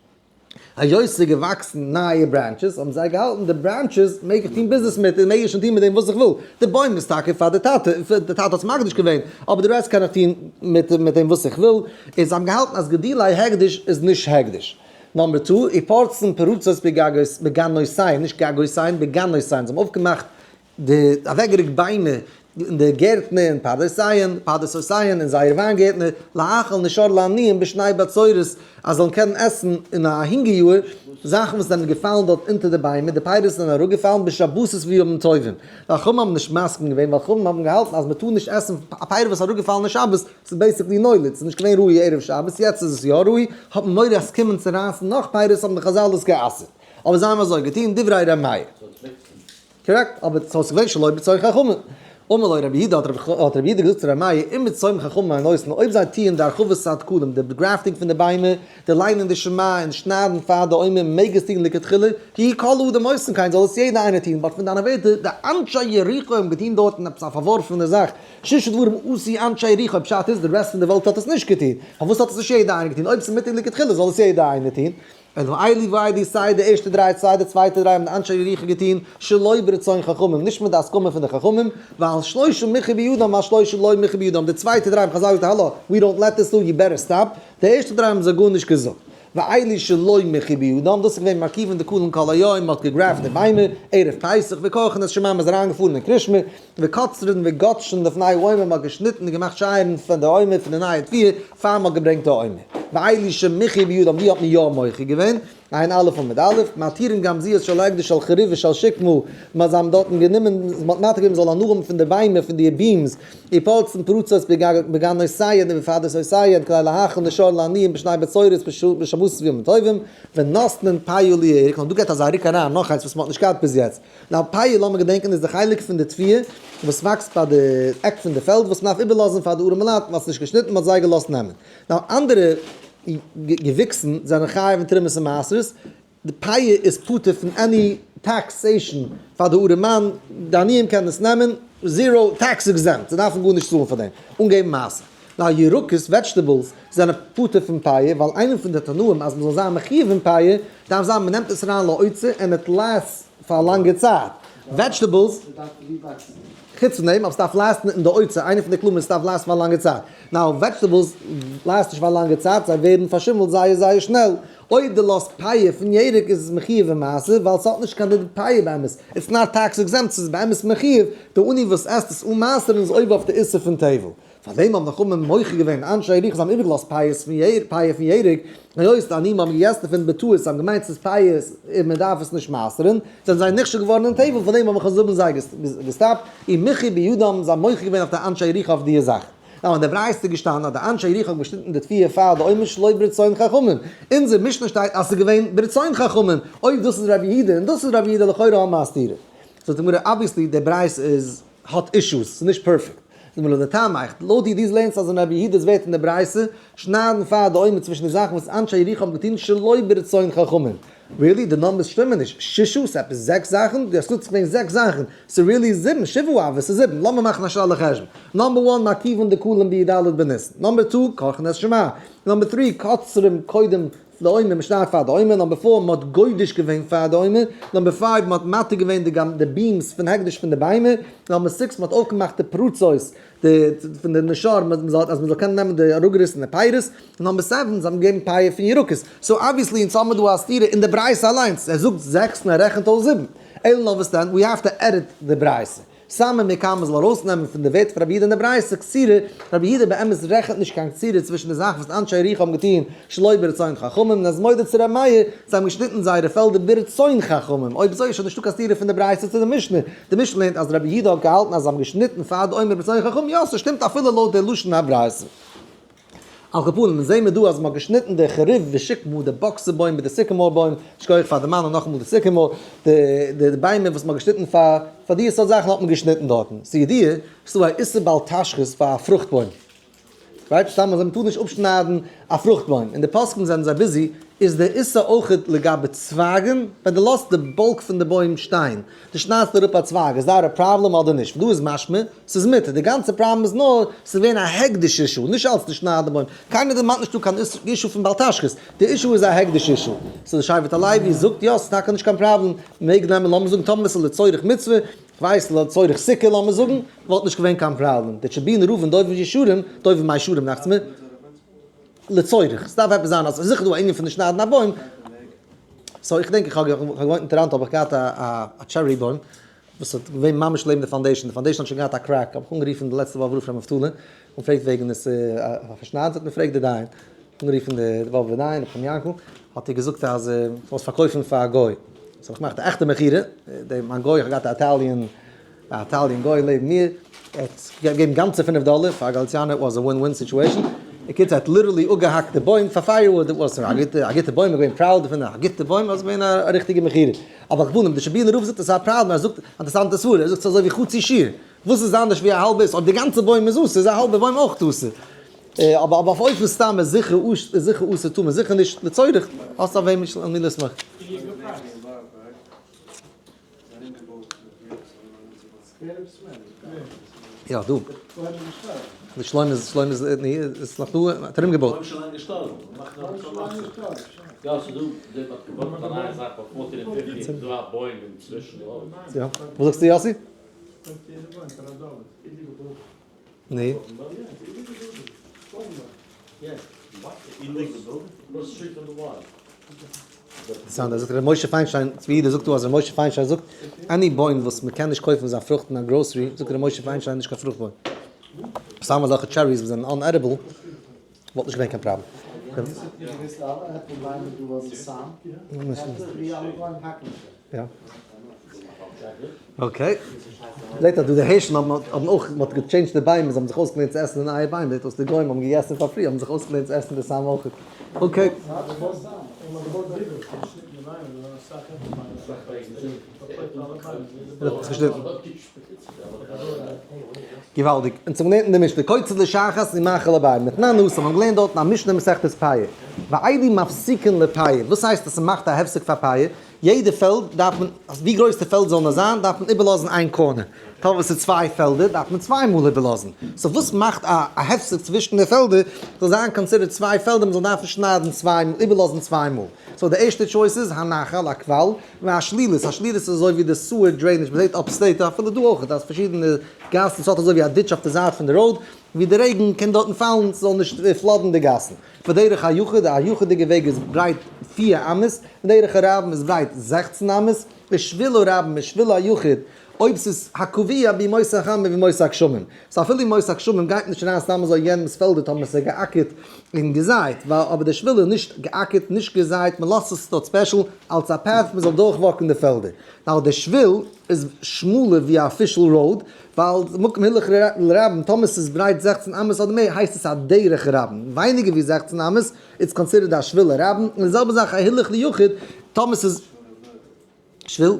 היות ס'איז געוואקסן נייע branches האבן זיי געהאלטן די branches מעג איך טון ביזנעס מיט און מעג איך שוין טון מיט דעם וואס איך וויל, די בוים איז טאקע פאר די טאטע, די טאטע האט עס מקדיש געווען, אבער די rest קען איך טון מיט מיט דעם וואס איך וויל, און זיי האבן געהאלטן אז גידולי הקדש איז נישט הקדש. Number two, ופורצין פרצות בגגות בגנותיהן, נישט גגותיהן, בגנותיהן, זיי האבן אויפגעמאכט די אוועקגערוקט ביימער אין די גערטנער אין פרדסיהן, פרדסותיהן אין זייערע וויינגערטנער, להאכיל נשאר לעניים בשני בצורת, אז זאלן קענען עסן אין א הונגער יאר, זאכן וואס זענען געפאלן דארט אונטער די ביימער, די פירות זענען אראפגעפאלן בשבתות וימים טובים. די חכמים האבן נישט מסכים געווען, ווייל חכמים האבן געהאלטן אז מען טאר נישט עסן א פירות וואס איז אראפגעפאלן אין שבת, ס'איז basically נולד, ס'איז נישט געווען ראוי ערב שבת, יעצט איז עס יא ראוי, האט מען מורא אז ס'קומען צו רייסן נאך פירות האבן די חזל דאס גע'אסר'ט. אבער זיי האבן אזוי געטון, דברי ר' מאיר. Correct, אבער ס'איז געווען שלא ברצון חכמים. אמר לו רבי יהודה, האט רבי יהודה געזאגט צו רבי מאיר, אם ברצון חכמים הן עושין, אויב זיי טוען די הרחבת הדקלים, די grafting פון די ביימער, די ליינען די שמע און שניידן פאר די עומר, מעג עס טון לכתחילה, יהא כל אדם עושין כן, זאל עס יעדער איינער טון, but פון דיינע ווערטער, די אנשי יריחו האבן געטון דארטן עפעס א פארווארפענע זאך, ששה דברים עשו אנשי יריחו, פשט איז, די rest פון די וועלט האט עס נישט געטון, פארוואס האט עס נישט יעדער איינער געטון, אויב ס'איז מותר לכתחילה זאל עס יעדער איינער טון. און אלו ואלו סיי די ערשטע דריי סיי די צווייטע דריי האבן די אנשי יריחו געטון שלא ברצון חכמים, נישט מיט די הסכמה פון די חכמים, ועל שלושה מיחו בידם ועל שלושה לא מיחו בידם, די צווייטע דריי האבן חזל געזאגט האלא, we don't let this do, you better stop, די ערשטע דריי האבן זיי גארנישט געזאגט. ואלו שלא מיחו בידם, דאס איז געווען מרכיבין דקלים כל היום, מען האט גע graft די ביימער, ערב פסח, וכרכין את שמע, מען איז אריינגעפארן אין קרישמע, וקוצרין וגודשין לפני העומר, מען האט געשניטן און געמאכט שייערן פון די עומר פון די נייע תבואה, פאר מען האט געברענגט די עומר. ואלו שמיחו בידם, ווי האט מען יא מוחה געווען? עיין א' עמוד א', מתירין גמזיות של הקדש של חרוב ושל שקמה, מען זיי האבן דארטן גענומען, מען האט מתיר געווען מען זאל הנאה האבן פון די ביימער פון די beams, ופורצין פרצות בגנותיהן ובפרדסותיהן כדי להאכיל נשאר לעניים בשני בצורת בשבתות וימים טובים, ונותנין פאה לירק, און דא געבט אזא ריק אריין נאך איינס וואס מען האט נישט געהאט ביז יעצט. Now פאה לאמיר געדענקען איז די חלק פון די תבואה וואס וואקסט ביי די עק פון די פעלד וואס מ'דארף איבערלאזן פאר די ארעמע לייט, מ'האט עס נישט געשניטן מ'האט זיי געלאזט נעמען. Now אנדערע געוויקסן זענען חייב אין תרומות און מעשרות, די פאה איז פטור פון any taxation פאר די ארעמאן, די עניים קענען עס נעמען, zero tax exempt, זיי דארפן גארנישט צאלן פאר דעם, אן געבן מעשר. Now ירקות, vegetables, זענען פטור פון פאה, ווייל איינער פון די תנאים אז מ'זאל זיין מחיוב אין פאה, דארף זיין מ'נעמט עס אריין לאוצר און it lasts פאר א לאנגע צייט. Vegetables, חוץ פון דעם, אבער ס'דארף last ן אין די אוצר, איינע פון די כללים איז ס'דארף last ן פאר א לאנגע צייט. Now, vegetables last נישט פאר א לאנגע צייט, זיי ווערן פארשימלט זייער זייער שנעל. אויב דו לאזט פאה פון ירק איז עס מחיוב אין מעשר, ווייל ס'האט נישט קיין דין פאה באמת. It's not tax exempt, ס'איז באמת מחיוב, די עני וואס עסט עס אן מעשר'ן איז עובר אויף די איסור פון טבל. פאר דעם האבן די חכמים מוחה געווען, אנשי יריחו זיי האבן איבערגעלאזט פירות פון ירק, פאה פון ירק, היות די עניים האבן געגעסן דערפון בטעות, זיי האבן געמיינט ס'איז פירות און מען דארף עס נישט מעשר'ן, זענען זיי נכשל געווארן אין טבל, פאר דעם האבן חכמים זיי געסטאפט, ומיחו בידם, זיי האבן מוחה געווען אויף די אנשי יריחו אויף די זאך. Now אין די ברייתא איז געשטאנען אז די אנשי יריחו האבן געשניטן די תבואה פאר די עומר שלא ברצון חכמים, אונזער משנה שטייט אז ס'איז געווען ברצון חכמים, אויב דאס איז רבי יהודה און דאס איז רבי יהודה לכאורה האבן מיר א סתירה. זאגט די גמרא obviously די ברייתא איז האט issues, ס'איז נישט perfect. זאג מיר לטעמיך, לויט ווי דו לערנסט אז אין רבי יהודה'ס ווערט אין די ברייתא, שניידן פאר די עומר צווישן די זאכן וואס אנשי יריחו האבן געטון שלא ברצון חכמים. really? די numbers שטימען נישט. ששה? ס'עפעס זעקס זאכן? דו האסט געזאגט ס'איז געווען זעקס זאכן. ס'איז really זיבן, שבעה אבות, ס'איז זיבן. לאמיר מאכן א שנעלע חשבון. number one, מרכיבין דקלים בי ד בניסן. number two, כורכין את שמע. number three, קוצרים קודם די עומר, מ'שניידט פאר די עומר. number four, מ'האט גודש געווען פאר די עומר. number five, מ'האט מתיר געווען די beams פון הקדש פון די ביימער. number six, מ'האט אויפגעמאכט די פרצות די פון די נשאר מ'זאל אז מ'זאל קענען נעמען די אראפגעריסענע פירות. number seven, זיי האבן געגעבן פאה פון ירקות. so obviously אונז האבן מיר דא א סתירה אין די ברייתא אליינס. ער זאגט זעקס און ער רעכנט אויס זיבן. אלא נאר וואס דען? we have to edit די ברייתא. סמא מקמא מ'זאל ארויסנעמען פון די ווערטער פון רבי יהודה אין די ברייתא קצירה, רבי יהודה באמת רעכנט נישט קיין קצירה צווישן די זאכן וואס אנשי יריחו האבן געטון שלא ברצון חכמים, און איז מודה צו רבי מאיר, זיי האבן געשניטן זייערע פעלדער ברצון חכמים, אויב אזוי איז שוין נישטא קיין סתירה פון די ברייתא צו די משנה, די משנה לערנט אז רבי יהודה האט געהאלטן אז זיי האבן געשניטן פאר די עומר ברצון חכמים, יא ס'שטימט אפילו לויט די לשון הברייתא. על כל פנים זעהן מיר דא אז מ'האט געשניטן די חרוב ושקמה, די באקסער בוים מיט די sycamore בוים, שכוח פאר דערמאנען נאכאמאל די sycamore, די די ביימער וואס מ'האט געשניטן פאר פאר די סארט זאכן האט מען געשניטן דארטן, ס'איז ידוע ס'איז דא א איסור בל תשחית פאר א פרוכט בוים, right? סתם אז מ'טאר נישט אפשניידן א פרוכט בוים, און די פוסקים זענען זיי busy, איז די איסור אויכעט לגבי צווייגן, ווען דו לאזט די bulk פון די בוים שטיין, דו שניידסט אראפ א צווייג, איז דארט א פראבלעם אדער נישט? דא איז משמע ס'איז מותר, די גאנצע פראבלעם איז נאר ס'איז געווען א הקדש issue, נישט אלס די שניידן בוים, קיינער דערמאנט נישט דא קיין issue פון בל תשחית, די issue איז א הקדש issue, so די שבט הלוי זאגט יא ס'איז טאקע נישט קיין פראבלעם, מ'מעג נעמען לאמיר זאגן טאמער ס'איז לצורך מצוה, כ'ווייס לצורך סוכה לאמיר זאגן, וואלט נישט געווען קיין פראבלעם, די טשעבינער רב און דובב ישרים, דובב מי שרים דאכט זיך מיר, לצורך, ס'דארף עפעס זיין אז ס'איז זיכער דא א ענין פון נישט שניידן א בוים, so איך געדענק איך האב געוואוינט אין טאראנטא האב איך געהאט א cherry בוים, וואס האט געווען ממש לעבן די foundation, די foundation האט שוין געהאט א crack, האב איך אנגערופן די לעצטע וואך רב ר' נפתלי, און פרעגט וועגן עס פארשניידט, האט מיר פרעגט די דיין, אנגערופן די וואלווער דיין ר' חיים יענקל, האט ער געזאגט אז איך זאל עס פארקויפן פאר א גוי, so האב איך געמאכט א עכטע מכירה, די מיין גוי, איך האב געהאט א Italian, א Italian גוי לעבן מיר, ער האט געגעבן גאנצע פינף דאלער פאר א גאליציאנער, it was a win win situation, בקיצור ער האט literally אפגעהאקט די בוים פאר firewood, it was א גוטע א גוטע בוים, איך בין proud דערפון, א גוטע בוים, עס איז געווען א ריכטיגע מכירה. אבער כ'וואלט די טשעבינער רב זאגט עס איז א פראבלעם, ער זאגט אינטערעסאנטע סברה, ער זאגט ס'איז אזוי ווי חצי שיעור, וואס איז אנדערש ווי א האלבע איז אויב די גאנצע בוים איז אסור איז א האלבע בוים אויך אסור, אבער אויף אופן סתם איז זיכער איז זיכער אסור טאר מען זיכער נישט לצורך, האסט אויף וועם על מי לסמוך. יא דא. די שלמה איז שלמה איז איז נאך דא, האט ארום געבויט. יא, וואס זאגסטו יאסי? ני. אינטערעסאנט, ער זאגט ר' משה פיינשטיין, צבי יהודה זאגט דא אז ר' משה פיינשטיין זאגט, any בוים וואס מ'קען נישט קויפן זיין פרוכט אין א grocery, זאגט ר' משה פיינשטיין נישט קיין פרוכט בוים. סתם אזעלכע cherries וואס זענען unedible, וואלט נישט געווען קיין פראבלעם. יא. okay. זעט אז דא די הערשן האבן האבן אויך מ'האט גע change ט די ביימער זיי האבן זיך אויסגעלערנט צו עסן די נייע ביימער זעט אויס די גוים האבן געגעסן פאר free האבן זיך אויסגעלערנט צו עסן די סם אויך. okay. געוואלדיג. אונז האבן געלערנט אין די משנה קוצר לשחת ומאכיל לבאר מתנן התם האבן געלערנט דארטן א משנה מסכת פאה ואלו מפסיקין לפאה וואס הייסט אז ס'מאכט א הפסק פאר פאה? יעדע פעלד דארף מען, ווי גרויס די פעלד זאל נאר זיין, דארף מען איבערלאזן איין corner. טאמער ס'איז צוויי פעלדער, דארף מען צוויי מאל איבערלאזן. so וואס מאכט א הפסק צווישן די פעלדער, זאל זיין considered צוויי פעלדער, מ'זאל דארפן שניידן צוויי מאל, איבערלאזן צוויי מאל. so די ערשטע choice איז הנחל, א קוואל, והשלולית, א שלולית איז אזוי ווי די sewer drainage, מ'זעט upstate, אפילו דא אויך, אז פארשידענע גאסן, ס'האט אזוי ווי א ditch אויף די זייט פון די road, ווי די רעגן קען דארטן פאלן, ס'זאל נישט flood ן די גאסן. ודרך היחיד, א יחיד'יגע וועג איז ברייט פיר אמות, ודרך הרבים איז ברייט 16 אמות, ושביל הרבים ושביל היחיד, אויב ס'איז הקבוע בימות החמה ובימות הגשמים. so אפילו ימות הגשמים גייט נישט אריין סתם אזוי יענעמ'ס פעלדער טאמער ס'איז געאקערט און געזייט, ווייל אבער די שביל איז נישט געאקערט נישט געזייט, מ'לאזט עס דארט special אלס א path מ'זאל דורכוואקן די פעלדער. ווייל די שביל איז שמאלער ווי א official road, ווייל מקום הילוך לרבים, טאמער ס'איז ברייט 16 אמות אדער מער הייסט עס א דרך רבים, ווייניגער ווי 16 אמות it's considered א שביל לרבים, און די זעלבע זאך א הילוך ליחיד, טאמער ס'איז שביל.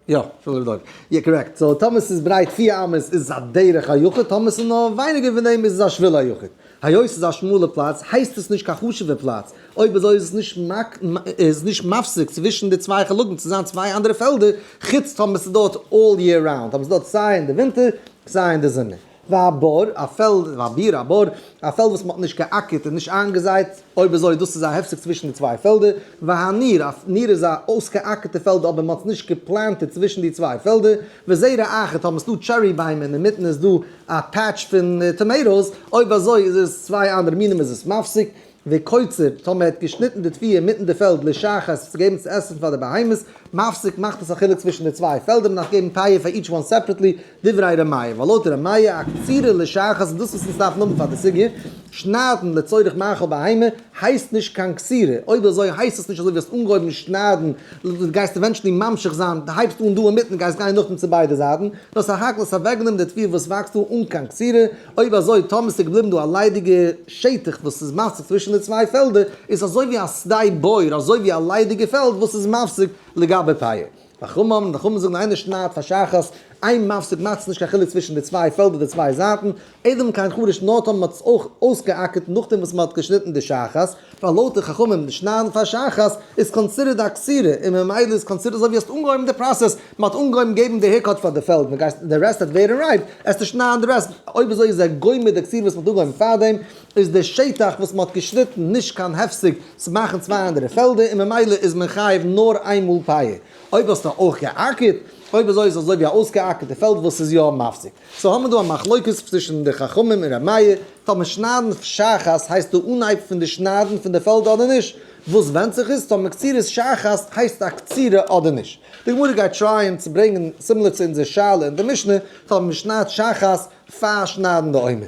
יא, שביל רבי דוב. יא, correct. So טאמער ס'איז ברייט 4 אמות איז עס א דרך היחיד, טאמער ס'איז נאר ווייניגער פון דעם איז עס א שביל היחיד. היות ס'איז א שמאלע פלאץ, הייסט עס נישט קיין חשוב'ע פלאץ. אויב אזוי איז עס נישט מק איז נישט מפסיק צווישן די צוויי חלקים צו זיין צוויי אנדערע פעלדער, חוץ טאמער ס'איז דארט all year round, טאמער ס'איז דארט סיי אין די ווינטער סיי אין די זומער. והבור, א פעלד, והביר, א בור, א פעלד וואס מ'האט נישט געאקערט און נישט איינגעזייט, אויב אזוי דאס איז א הפסק צווישן די צוויי פעלדער. והניר, א ניר איז א אויסגעאקערטע פעלד אבער מ'האט עס נישט געפלאנטעט צווישן די צוויי פעלדער. וזרע אחר, טאמער ס'דא cherry ביימער און אינמיטן איז דא א patch פון tomatoes, אויב אזוי איז עס צוויי אנדערע מינים איז עס מפסיק. וקוצר, טאמער ער האט געשניטן די תבואה אינמיטן די פעלד לשחת צו געבן צו עסן פאר די בהמות, מפסיק מאכט עס א חילוק צווישן די צוויי פעלדער, מען דארף געבן פאה פאר each one separately, דברי ר' מאיר, ווייל לויט ר' מאיר א קצירה לשחת איז דאס וואס אונז דארפן האבן פאר די סוגיא, שניידן לצורך מאכל בהמה הייסט נישט קיין קצירה, אויב אזוי הייסט עס נישט אזוי ווי האסט אנגעהויבן שניידן, דו גייסט eventually ממשיך זיין, דו הייבסט אן דא אינמיטן גייסט גיין נאכדעם צו ביידע זייטן, דאס א האקל האסט אוועקגענומען די תבואה וואס וואקסט דא אן קיין קצירה, אויב אזוי טאמער ס'איז געבליבן דא א ליידיגע שטח וואס איז מפסיק צווישן די צוויי פעלדער, איז אזוי ווי א שדה בור, אזוי ווי א ליידיגע פעלד וואס איז מפסיק לגבי פאה. וחכמים, די חכמים זאגן איינער שניידט פאר שחת, אין מפסיק מאכט עס נישט קיין חילוק צווישן די צוויי פעלדער די צוויי זייטן, אלא אם כן חרש נאר טאמער מ'האט עס אויך אויסגעאקערט נאכדעם וואס מ'האט געשניטן די שחת, ווייל לויט די חכמים די שניידן פאר שחת איז considered א קצירה און ממילא איז considered אזוי ווי האסט אנגעהויבן די process, מ'האט אנגעהויבן געבן די haircut פאר די פעלד, מ'גייסט די rest וועט ווערן ripe, עסטו שניידן די rest, אויב אזוי איז ער גומר די קצירה וואס מ'האט אנגעהויבן פארדעם, איז די שטח וואס מ'האט געשניטן נישט קיין הפסק צו מאכן צוויי אנדערע פעלדער און ממילא איז מען חייב נאר איין מאל פאה. אויב האסטו אויך געאקערט, אויב אזוי איז אזוי ווי א אויסגעאקערטע פעלד וואס איז יא מפסיק. so האבן מיר דא א מחלוקת צווישן די חכמים און ר' מאיר, טאמער שניידן שחת הייסט די אנהייב פון די שניידן פון די פעלד אדער נישט, וואס ווענדט זיך איז טאמער קצירת שחת הייסט א קצירה אדער נישט. די גמרא גייט try ען צו ברענגען similar צו אונזער שאלה אין די משנה, טאמער מען שניידט שחת פאר שניידן די עומר.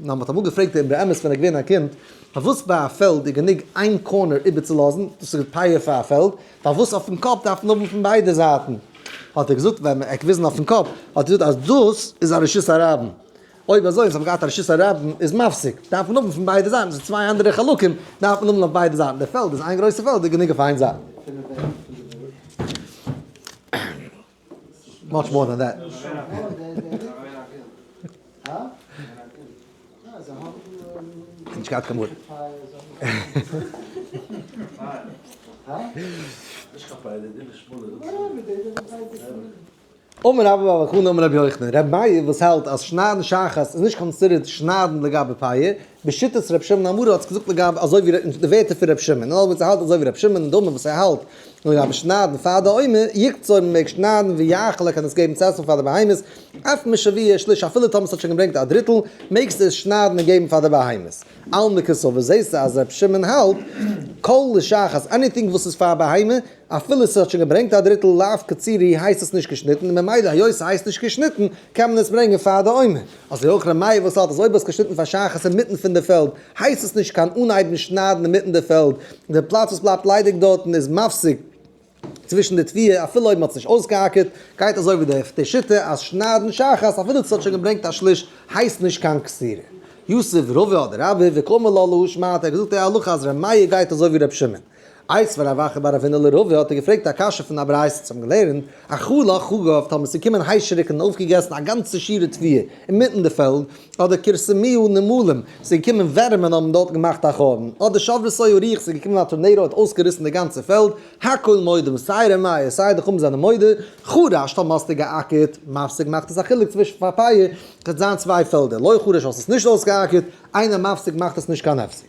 נאר מען האט אמאל געפרעגט אים באמת ווען ער געווען א קינד, פארוואס ביי א פעלד איז גענוג איין corner איבערצולאזן, דאס איז פאה פאר א פעלד, פארוואס אויפן קאפ דארף מען האבן פון ביידע זייטן? האט ער געזאגט, ווען ער האט געוויזן אויפן קאפ, האט ער געזאגט אז דאס איז א רשות הרבים. אויב אזוי, אונז האבן געהאט א רשות הרבים איז מפסיק, דארף מען האבן פון ביידע זייטן, ס'איז צוויי אנדערע חלקים, דארף מען האבן אויף ביידע זייטן, די פעלד איז איין גרויסע פעלד, איז גענוג אויף איין זייט. Much more than that. נישט געהאט קיין מורא. אמר רבה בר בר חנה אמר רבי יוחנן, רבי מאיר וואס האלט אז שניידן שחת איז נישט considered שניידן לגבי פאה, בשיטת רבי שמעון אמרו האט עס געזאגט לגבי אזוי ווי די ווערטער פון רבי שמעון, און אלוועיס ער האלט אזוי ווי רבי שמעון און דומה וואס ער האלט לגבי שניידן פאר די עומר, יקצור מען מעג שניידן ויאכל ער קען עס געבן צו עסן פאר די בהמות, אף משהביאה שליש אפילו טאמער ס'האט שוין געברענגט א דריטל, מעגסטו עס שניידן און געבן פאר די בהמות. אלמא קסבר זעסטו אז רבי שמעון האלט כל לשחת anything וואס איז פאר בהמה, אפילו ס'האט שוין געברענגט א דריטל לאו קצירה הייסט עס נישט געשניטן און ממילא היות ס'הייסט נישט געשניטן קען מען עס ברענגען פאר די עומר. אזוי אויך ר' מאיר וואס האלט אז אויב האסט געשניטן פאר שחת אינמיטן פון די פעלד הייסט עס נישט קיין אנהייבן שניידן אינמיטן די פעלד, די פלאץ וואס בלייבט ליידיג דארטן איז מפסיק צווישן די תבואה אפילו אויב מ'האט עס נישט אויסגעאקערט, גייט אזוי ווי די שיטה אז שניידן שחת אפילו ס'האט שוין געברענגט א שליש הייסט נישט קיין קצירה. יתיב רבא אדער רבה וקאמר לה להא שמעתא ער האט געזאגט די הלכה אז ר' מאיר גייט אזוי ווי ר' שמעון. איתיביה רב אחא בר רב הונא לרבא האט ער געפרעגט א קשיא פון א ברייתא צו האבן געלערנט אכלה חגב טאמער ס'איז געקומען היישעריק און אויפגעגעסן א גאנצע שורה תבואה אינמיטן די פעלד, אדער כרסמוה נמלים ס'איז געקומען ווערים און האבן דארט געמאכט א חורבן, אדער שברתו הרוח ס'איז געקומען א טארנעידא האט אויסגעריסן די גאנצע פעלד, הכל מודים סיי ר' מאיר סיי די חכמים זענען מודה, חרש טאמער האסטו געאקערט, מפסיק מאכט עס א חילוק צווישן פאר פאה, ס'וועט זיין צוויי פעלדער, לא חרש האסט עס נישט אויסגעאקערט, אינו מפסיק מאכט עס נישט קיין הפסק.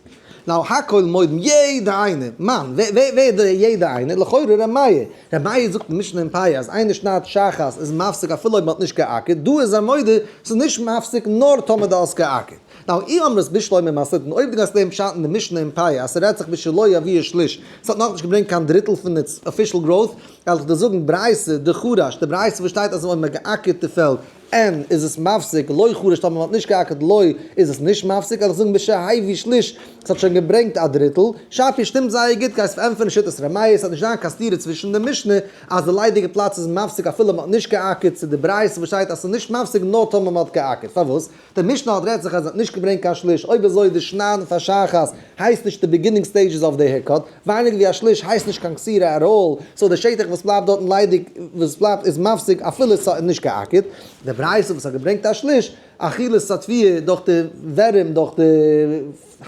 Now הכל מודים יעדע איינער, מאן, ווער ווער די יעדע איינער? לכאורה ר' מאיר. ר' מאיר זאגט אין משנה אין פאה אז איינער שניידט שחת איז מפסיק אפילו אויב מ'האט נישט געאקערט, דא איז ער מודה ס'איז נישט מפסיק נאר טאמער דו האסט געאקערט. Now אי אמרת בשלמא מתניתין אויב דו גייסט לערנען פשט אין די משנה אין פאה אז ס'רעדט זיך בשלא הביאה שליש, ס'האט נאכנישט געברענגט קיין דריטל פון its official growth, וועל איך דיר זאגן ברייתא דחרש, די ברייתא וואס שטייט אז אויב מ'האט געאקערט די פעלד. אין איז עס מפסיק, לא חרש טאמער מ'האט נישט געאקערט לא איז עס נישט מפסיק, וועל איך זאגן משהביא שליש, ס'האט שוין געברענגט א דריטל, שפיר שטימט זייער גוט, גייסט פארענטפערן שיטת ר' מאיר, ס'וועט נישט זיין קיין סתירה צווישן די משנה אז די ליידיגע פלאץ איז מפסיק אפילו מ'האט נישט געאקערט צו די ברייתא וואס שטייט אז ס'איז נישט מפסיק נאר טאמער מ'האט געאקערט, פארוואס? די משנה האט רעדט זיך אז ער האט נישט געברענגט קיין שליש, אויב אזוי די שניידן פאר שחת הייסט נישט די beginning stages of די haircut, ווייניגער ווי א שליש הייסט נישט קיין קצירה at all, so די שטח וואס בלייבט דארטן ליידיג וואס בלייבט איז מפסיק אפילו ס'האט נישט געאקערט. די ברייתא וואס האט געברענגט א שליש, אכילת התבואה דורך די ווערים דורך די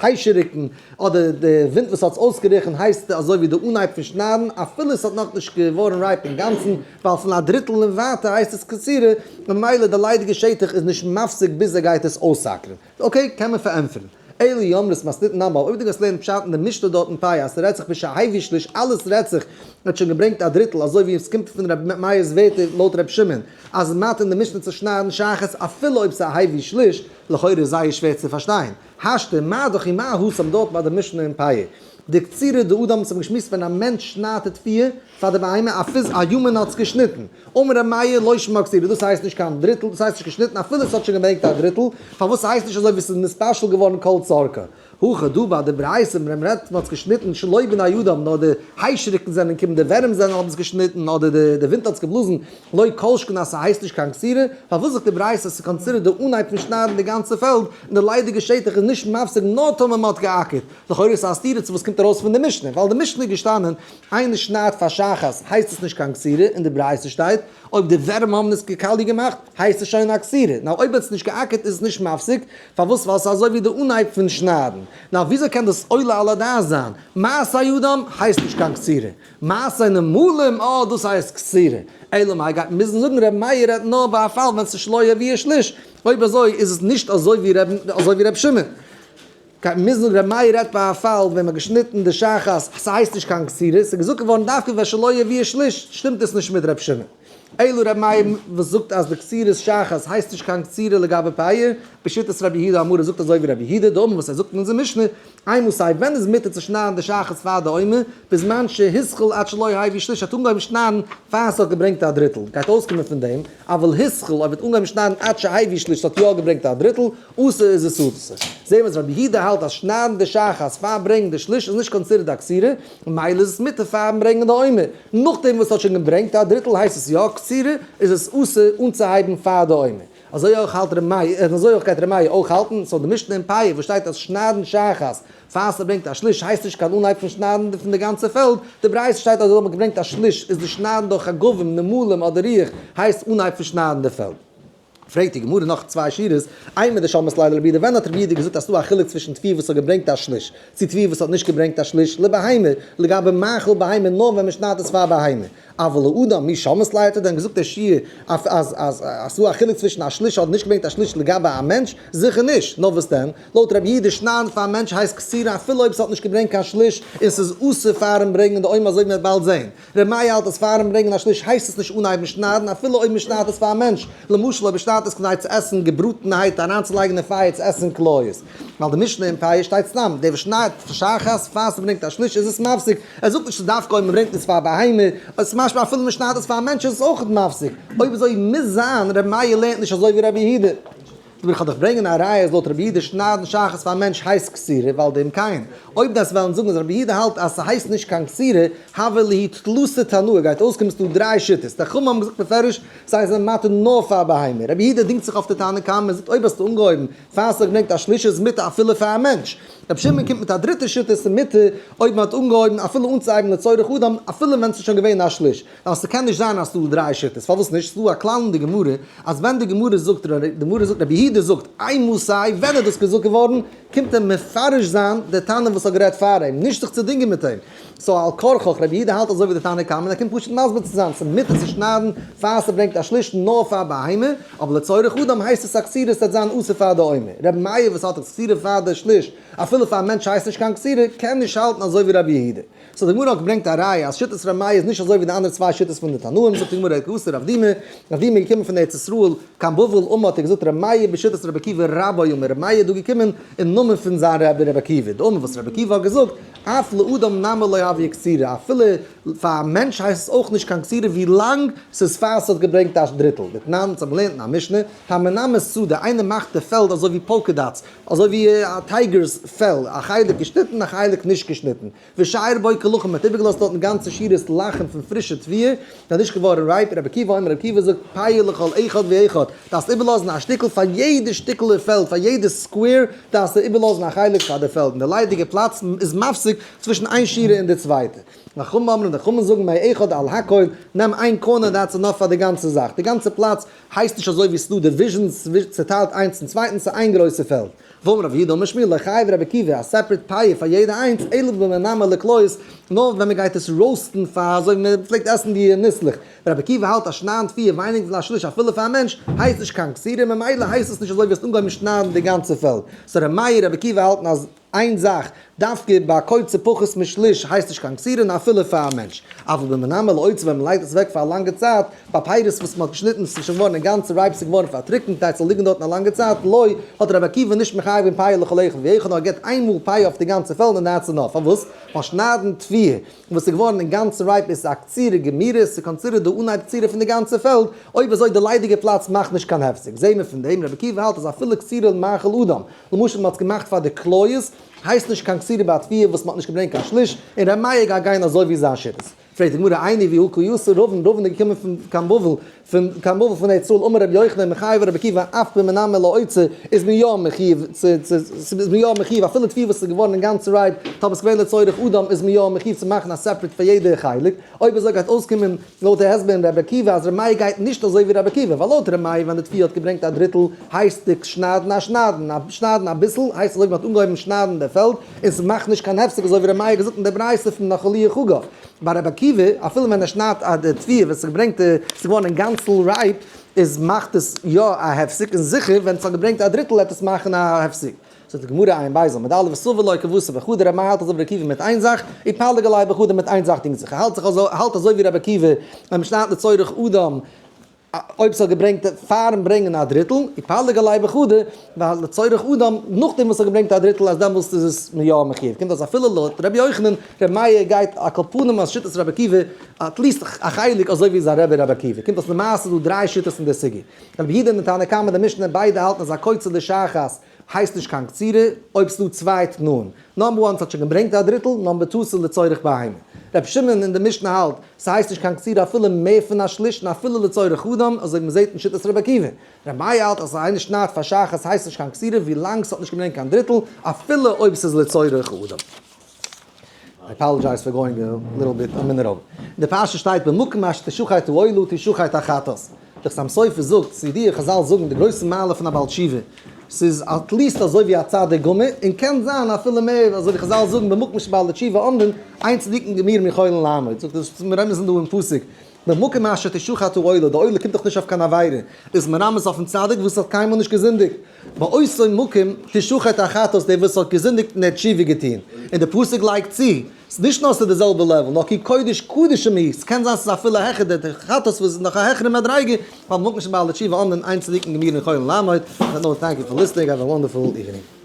היישעריקן אדער די ווינט וואס האט עס אויסגעריכן הייסט אזוי ווי די אנהייב פון שניידן אפילו עס האט נאכנישט געווארן ripe אינגאנצן ווייל פון א דריטל און ווייטער הייסט עס קצירה ממילא די ליידיגע שטח איז נישט מפסיק ביז ער גייט עס אויסאקערן. okay קען מען פארענטפערן. אלא אי אמרת מתניתין נמי אויב דו גייסט לערנען פשט אין די משנה דארט אין פאה אז ס'רעדט זיך משהביא שליש אלעס רעדט זיך מען האט שוין געברענגט א דריטל אזוי ווי עס קומט פון ר' מאיר'ס ווערטער לויט ר' שמעון אז מ'האט אין די משנה צו שניידן שחת אפילו אויב ס'איז הביא שליש לכאורה איז זייער שווער צו פארשטיין. השתא מה דאך און מה התם דארט ביי די משנה אין פאה. דקצירה דאדם האט געשמועסט ווען א מענטש שניידט די תבואה פאר די בהמה א פיס א human האט עס געשניטן. אמר ר' מאיר לא שמה קצירה דאס הייסט נישט קיין דריטל דאס הייסט נישט געשניטן אפילו עס האט שוין געברענגט א דריטל פארוואס ס'הייסט נישט אזוי ווי ס'איז נתבשל געווארן כל צרכה. הכא דא ביי די ברייתא ווען מ'רעדט מ'האט עס געשניטן שלא בני אדם נאר די היישעריקן זענען געקומען די ווערים זענען האבן עס געשניטן אדער די ווינט האט עס געבלאזן לא כל שכן אז ס'הייסט נישט קיין קצירה, פארוואס זאגט די ברייתא אז ס'איז considered די אנהייב פון שניידן די גאנצע פעלד און די ליידיגע שטח איז נישט מפסיק נאר טאמער מ'האט געאקערט? לכאורה איז עס א סתירה צו וואס קומט ארויס פון די משנה, ווייל די משנה איז געשטאנען איינער שניידט פאר שחת הייסט עס נישט קיין קצירה און די ברייתא שטייט אויב די ווערים האבן עס קאליע געמאכט הייסט עס שוין א קצירה, נאר אויב האט עס נישט געאקערט איז עס נישט מפסיק, פארוואס? ווייל ס'איז אזוי ווי די אנהייב פון שניידן. נאר וויאזוי קען דאס עולה על הדעת זיין? מעשה אדם הייסט נישט קיין קצירה. מעשה נמלים, אה דאס הייסט קצירה. אלא מאי גייט מען מוזן זאגן ר' מאיר רעדט נאר ביי א פאל ווען ס'איז שלא הביאה שליש, אויב אזוי איז עס נישט אזוי ווי ר' שמעון. גייט מען מוזן זאגן ר' מאיר רעדט ביי א פאל ווען מ'האט געשניטן די שחת, ס'הייסט נישט קיין קצירה, ס'איז געזאגט געווארן דווקא ווען שלא הביאה שליש, שטימט עס נישט מיט ר' שמעון. אלא ר' מאיר וואס זאגט אז די קצירת שחת הייסט נישט קיין קצירה לגבי פאה, בשיטת רבי יהודה אמר ער זאגט אזוי ווי רבי יהודה דאמר וואס ער זאגט אין אונזער משנה, אימתי ווען איז מותר צו שניידן די שחת פאר די עומר, בזמן שהתחיל עד שלא הביא שליש האט אנגעהויבן שניידן פאר ס'האט געברענגט א דריטל, גייט אויסקומען פון דעם, אבל התחיל אויב האט אנגעהויבן שניידן עד שהביא שליש ס'האט יא געברענגט א דריטל, אסור איז עס אסור. זעהן מיר אז רבי יהודה האלט אז שניידן די שחת פאר ברענגן די שליש איז נישט considered א קצירה, ממילא איז עס מותר פארן ברענגן די עומר. נאכדעם וואס ס'האט שוין געברענגט א דריטל הייסט עס יא קצירה, איז עס אסור אנצוהייבן פאר די עומר. אזוי אויך האלט ר' מאיר, און אזוי אויך גייט ר' מאיר אויך האלטן, so די משנה אין פאה וואס שטייט אז שניידן שחת פאר ס'ברענגט א שליש הייסט נישט קיין אנהייב פון שניידן פון די גאנצע פעלד, די ברייתא שטייט אז אויב האט מען געברענגט א שליש איז די שניידן דורך חגבים, נמלים אדער רוח הייסט אנהייב פון שניידן די פעלד. פרעגט די גמרא נאך צוויי שורות, אימר דשמעת ליה לרבי יהודה, ווען האט רבי יהודה געזאגט אז ס'דא א חילוק צווישן תבואה וואס האט געברענגט א שליש, צו תבואה וואס האט נישט געברענגט א שליש, לבהמה, לגבי מאכל בהמה נאר ווען מ'שניידט עס פאר בהמה, אבל לאדם מי שמעת ליה האט ער דען געזאגט דער שיעור אז אז אז ס'דא א חילוק צווישן א שליש אדער נישט געברענגט א שליש לגבי א מענטש? זיכער נישט, נאר וואס דען? לויט רבי יהודה שניידן פאר א מענטש הייסט קצירה אפילו אויב ס'האט נישט געברענגט קיין שליש און ס'איז אסור פארן ברענגען די עומר אזוי ווי מ'וועט באלד זעהן. ר' מאיר האלט אז פארן ברענגען א שליש הייסט עס נישט אנהייבן שניידן אפילו אויב מען שניידט עס פאר א מענטש, למשל אויב ער שניידט עס כדי צו עסן געבראטענערהייט אריינצולייגן אין פייער צו עסן כליות. ווייל די משנה אין פאה שטייט סתם, דער וואס שניידט שחת פאר ס'ברענגט א שליש איז עס מפסיק, ער זאגט נישט ס'איז דווקא אויב מ'ברענגט עס פאר בהמה, עס איז משמע אפילו מ'שניידט עס פאר א מענטש איז עס אויך מפסיק, אויב אזוי מוז זיין ר' מאיר לערנט נישט אזוי ווי רבי יהודה. אבער איך האב דיך ברענגען א ראיה אז לויט רבי יהודה שניידן שחת פאר א מענטש הייסט קצירה ווייל דאם כן אויב דאס וועלן זאגן אז רבי יהודה האלט אז ס'הייסט נישט קיין קצירה הוה להו תלתא תנאי גייט אויסקומען ס'דא דריי שיטות די חכמים האבן געזאגט בפירוש זיי זענען מתיר נאר פאר בהמה רבי יהודה דינגט זיך אויף די תנא קמא און זאגט אויב האסטו אנגעהויבן פאר ס'האט געברענגט א שליש איז מותר אפילו פאר א מענטש רבי שמעון קומט מיט א דריטע שיטה ס'איז מותר אויב מ'האט אנגעהויבן אפילו אנצוהייבן לצורך אדם אפילו ווען ס'איז שוין געווען א שליש. ווייל ס'קען נישט זיין אז ס'דא דריי שיטות, פארוואס נישט? ס'דא א כלל אין די גמרא אז ווען די גמרא זאגט, די גמרא זאגט, רבי יהודה זאגט, אימתי, ווען איז דאס געזאגט געווארן, קומט ער מפרש זיין די תנא וואס האט גערעדט פאר אים, נישט זיך צו דינגען מיט אים. so על כרחך, רבי יהודה האלט אזוי ווי די תנא קמא, און ער קומט פשוט מסביר צו זיין, ס'איז מותר צו שניידן פאר ס'ברענגט א שליש נאר פאר בהמה, אבער לצורך אדם הייסט עס א קצירה, ס'וועט זיין אסור פאר די עומר. רבי מאיר וואס האלט א קצירה פאר די שליש, אפילו פאר א מענטש הייסט נישט קיין קצירה, קען נישט האלטן אזוי ווי רבי יהודה. so די גמרא האט געברענגט א ראיה אז שיטת ר' מאיר איז נישט אזוי ווי די אנדערע צוויי שיטות פון די תנאים, זאגט די גמרא כי אתא רב דימי, רב דימי איז געקומען פון ארץ ישראל קיין בבל אמר האט ער געזאגט ר' מאיר בשיטת רבי עקיבא רבו אמר, ר' מאיר איז דא געקומען אין נאמען. נאמען פון זיין רבי רבי עקיבא, דאמר וואס רבי עקיבא האט געזאגט, אף לאדם נמי לא הויא קצירה, אפילו פאר א מענטש הייסט עס אויך נישט קיין קצירה ווי לאנג ס'איז פאר ס'האט געברענגט א דריטל, דתנן, אונז האבן געלערנט אין א משנה, המנמר שדה, איינער מאכט די פעלד אזוי ווי polka dots, אזוי ווי א טייגער'ס פעל, א חלק געשניטן א חלק נישט געשניטן, ושייר בו קלחים, מ'האט איבערגעלאזט דארטן גאנצע שורות לחים פון פרישע תבואה, איז נישט געווארן רייפ, רבי עקיבא אומר, רבי עקיבא זאגט, פאה לכל אחד ואחד, דארפסט איבערלאזן א שטיקל פאר יעדע שטיקל אין פעלד, פאר יעדע square דארפסטו איבערלאזן א חלק פאר די פעלד, און די ליידיגע פלאץ איז מפסיק צווישן איין שורה און די צווייטע. וחכמים אומרים, די חכמים זאגן מאחד על הכל, נעם איין corner that's enough פאר די גאנצע זאך, די גאנצע פלאץ הייסט נישט אזוי ווי ס'דא divisions צוטיילט איינס צום צווייטן, ס'איז איין גרויסע פעלד. ואמר רב יהודה אמר שמואל לא חייב רבי עקיבא א separate פאה פאר יעדע איינס אלא במנמר לכליות נאר ווען מען גייט עס roast ן פאר אזוי ווי מען פלעגט עסן די ניסלעך, רבי עקיבא האלט אז שניידן תבואה ווייניגער פון א שליש אפילו פאר א מענטש הייסט נישט קיין קצירה ממילא הייסט עס נישט אזוי ווי האסט אנגעהויבן שניידן די גאנצע פעלד, so ר' מאיר רבי עקיבא האלטן אז. איין זאך, דווקא ביי קוצר פחות משליש הייסט נישט קיין קצירה און אפילו פאר א מענטש. אבל במנמר לאוצר ווען מ'לייגט עס אוועק פאר א לאנגע צייט, ביי פירות וואס מ'האט געשניטן ס'איז שוין געווארן אינגאנצן רייפ ס'איז געווארן פארטריקנט כדי ס'זאל ליגן דארטן א לאנגע צייט, לא, האט רבי עקיבא נישט מחייב געווען פאה לכל אחד ואחד נאר ער גיבט איין מאל פאה אויף די גאנצע פעלד און that's enough. פארוואס? ווייל שניידן תבואה וואס איז געווארן אינגאנצן רייפ איז א קצירה גמירה, ס'איז considered די אנהייב קצירה פון די גאנצע פעלד, אויב אזוי די ליידיגע פלאץ מאכט נישט קיין הפסק. זעהן מיר פון דעם רבי עקיבא האלט אז אפילו קצירה למאכל אדם, למשל מ'האט עס געמאכט פאר די כליות, הייסט נישט קיין קצירה ביי תבואה וואס מ'האט נישט געברענגט קיין שליש, און ר' מאיר גייט גיין אזוי ווי זיין שיטות. פרעגט די גמרא איני והא קא אתא רבין, רבין איז געקומען פון קיין בבל, פון קיין בבל פון ארץ ישראל, אמר רבי יוחנן מחייב רבי עקיבא אף במנמר לאוצר איז מען יא מחיוב צו צו איז מען יא מחיוב אפילו תבואה וואס איז געווארן אינגאנצן רייפ, טאמער ס'איז געווען לצורך אדם איז מען יא מחיוב צו מאכן א separate פאר יעדע חלק, אויב אזוי גייט אויסקומען לויט די הסבר אין רבי עקיבא אז ר' מאיר גייט נישט אזוי ווי רבי עקיבא, ווייל לויט ר' מאיר ווען די תבואה האט געברענגט א דריטל הייסט די שניידן א שניידן, א שניידן אביסל הייסט אזוי ווי מ'האט אנגעהויבן שניידן די פעלד און ס'מאכט נישט קיין הפסק אזוי ווי ר' מאיר האט געזאגט אין די ברייתא פון נחלי' חגא. ביי רבי עקיבא אפילו ווען ער שניידט א די תבואה ווען ס'געברענגט די ס'איז געווארן אינגאנצן רייפ איז מאכט עס יא א הפסק און זיכער ווען ס'האט געברענגט א דריטל וועט עס מאכן א הפסק. זאגט די גמרא עיין בית עמוד א' וסבר לה כוותיה בחדא ר' מאיר האלט אזוי ווי ר' עקיבא מיט איין זאך, ופליג עליה בחדא מיט איין זאך דינגט זיך, ער האלט זיך אזוי האלט אזוי ווי רבי עקיבא אז מ'שניידט לצורך אדם אויב ס'האט געברענגט פארן ברענגען א דריטל, ופליג עליה בחדא ווייל לצורך אדם נאכדעם וואס ס'האט געברענגט א דריטל אז דעמאלסט איז עס יא מחיוב, קומט אויס אפילו לויט רבי יוחנן, ר' מאיר גייט על כל פנים אז שיטת רבי עקיבא at least א חלק אזוי ווי זיין רבי רבי עקיבא, קומט אויס למעשה דא דריי שיטות אין די סוגיא. רבי יהודה און די תנא קמא די משנה ביידע האלטן אז הקוצר לשעה אחת הייסט נישט קיין קצירה אויב ס'דא צוויי תנאים, number one ס'האט שוין געברענגט א דריטל, number two ס'איז לצורך בהמה. רבי שמעון אין די משנה האלט ס'הייסט נישט קיין קצירה אפילו מער פון א שליש און אפילו לצורך אדם, אזוי ווי מ'זעט אין שיטת רבי עקיבא. רבי מאיר האלט אז איינער שניידט פאר שעה אחת הייסט נישט קיין קצירה ווי לאנג ס'האט נישט געברענגט קיין דריטל אפילו אויב ס'איז לצורך אדם. I apologize for going a little bit a minute over. אין די פרשה שטייט במקום אשר תשחט העולה תשחט החטאת. דער חתם סופר זאגט, ס'איז ידוע חזל זאגן די גרויסע מעלה פון א בעל תשובה, ס'איז at least אזוי ווי א צדיק גמור, און קען זיין אפילו מער, אזוי ווי חזל זאגן במקום שבעלי תשובה עומדין, אין צדיקים גמורים יכולין לעמוד. זאגט ער, מרמז דא אין פסוק, במקום אשר תשחט העולה, די עולה קומט דאך נישט אויף קיין עבירה, איז מרמז אויפן צדיק וואס האט קיינמאל נישט געזינדיגט. באותו מקום תשחט החטאת דער וואס האט געזינדיגט און ער האט תשובה געטון, און דער פסוק לייגט צו, ס'איז נישט נאר ס'איז די זעלבע level, נאר כי קודש קדשים היא, ס'קען זיין ס'איז אפילו העכער די חטאת וואס איז נאך א העכערע מדריגה, ווייל במקום שבעלי תשובה עומדין אין צדיקים גמורים יכולין לעמוד, on that note thank you for listening, have a wonderful evening.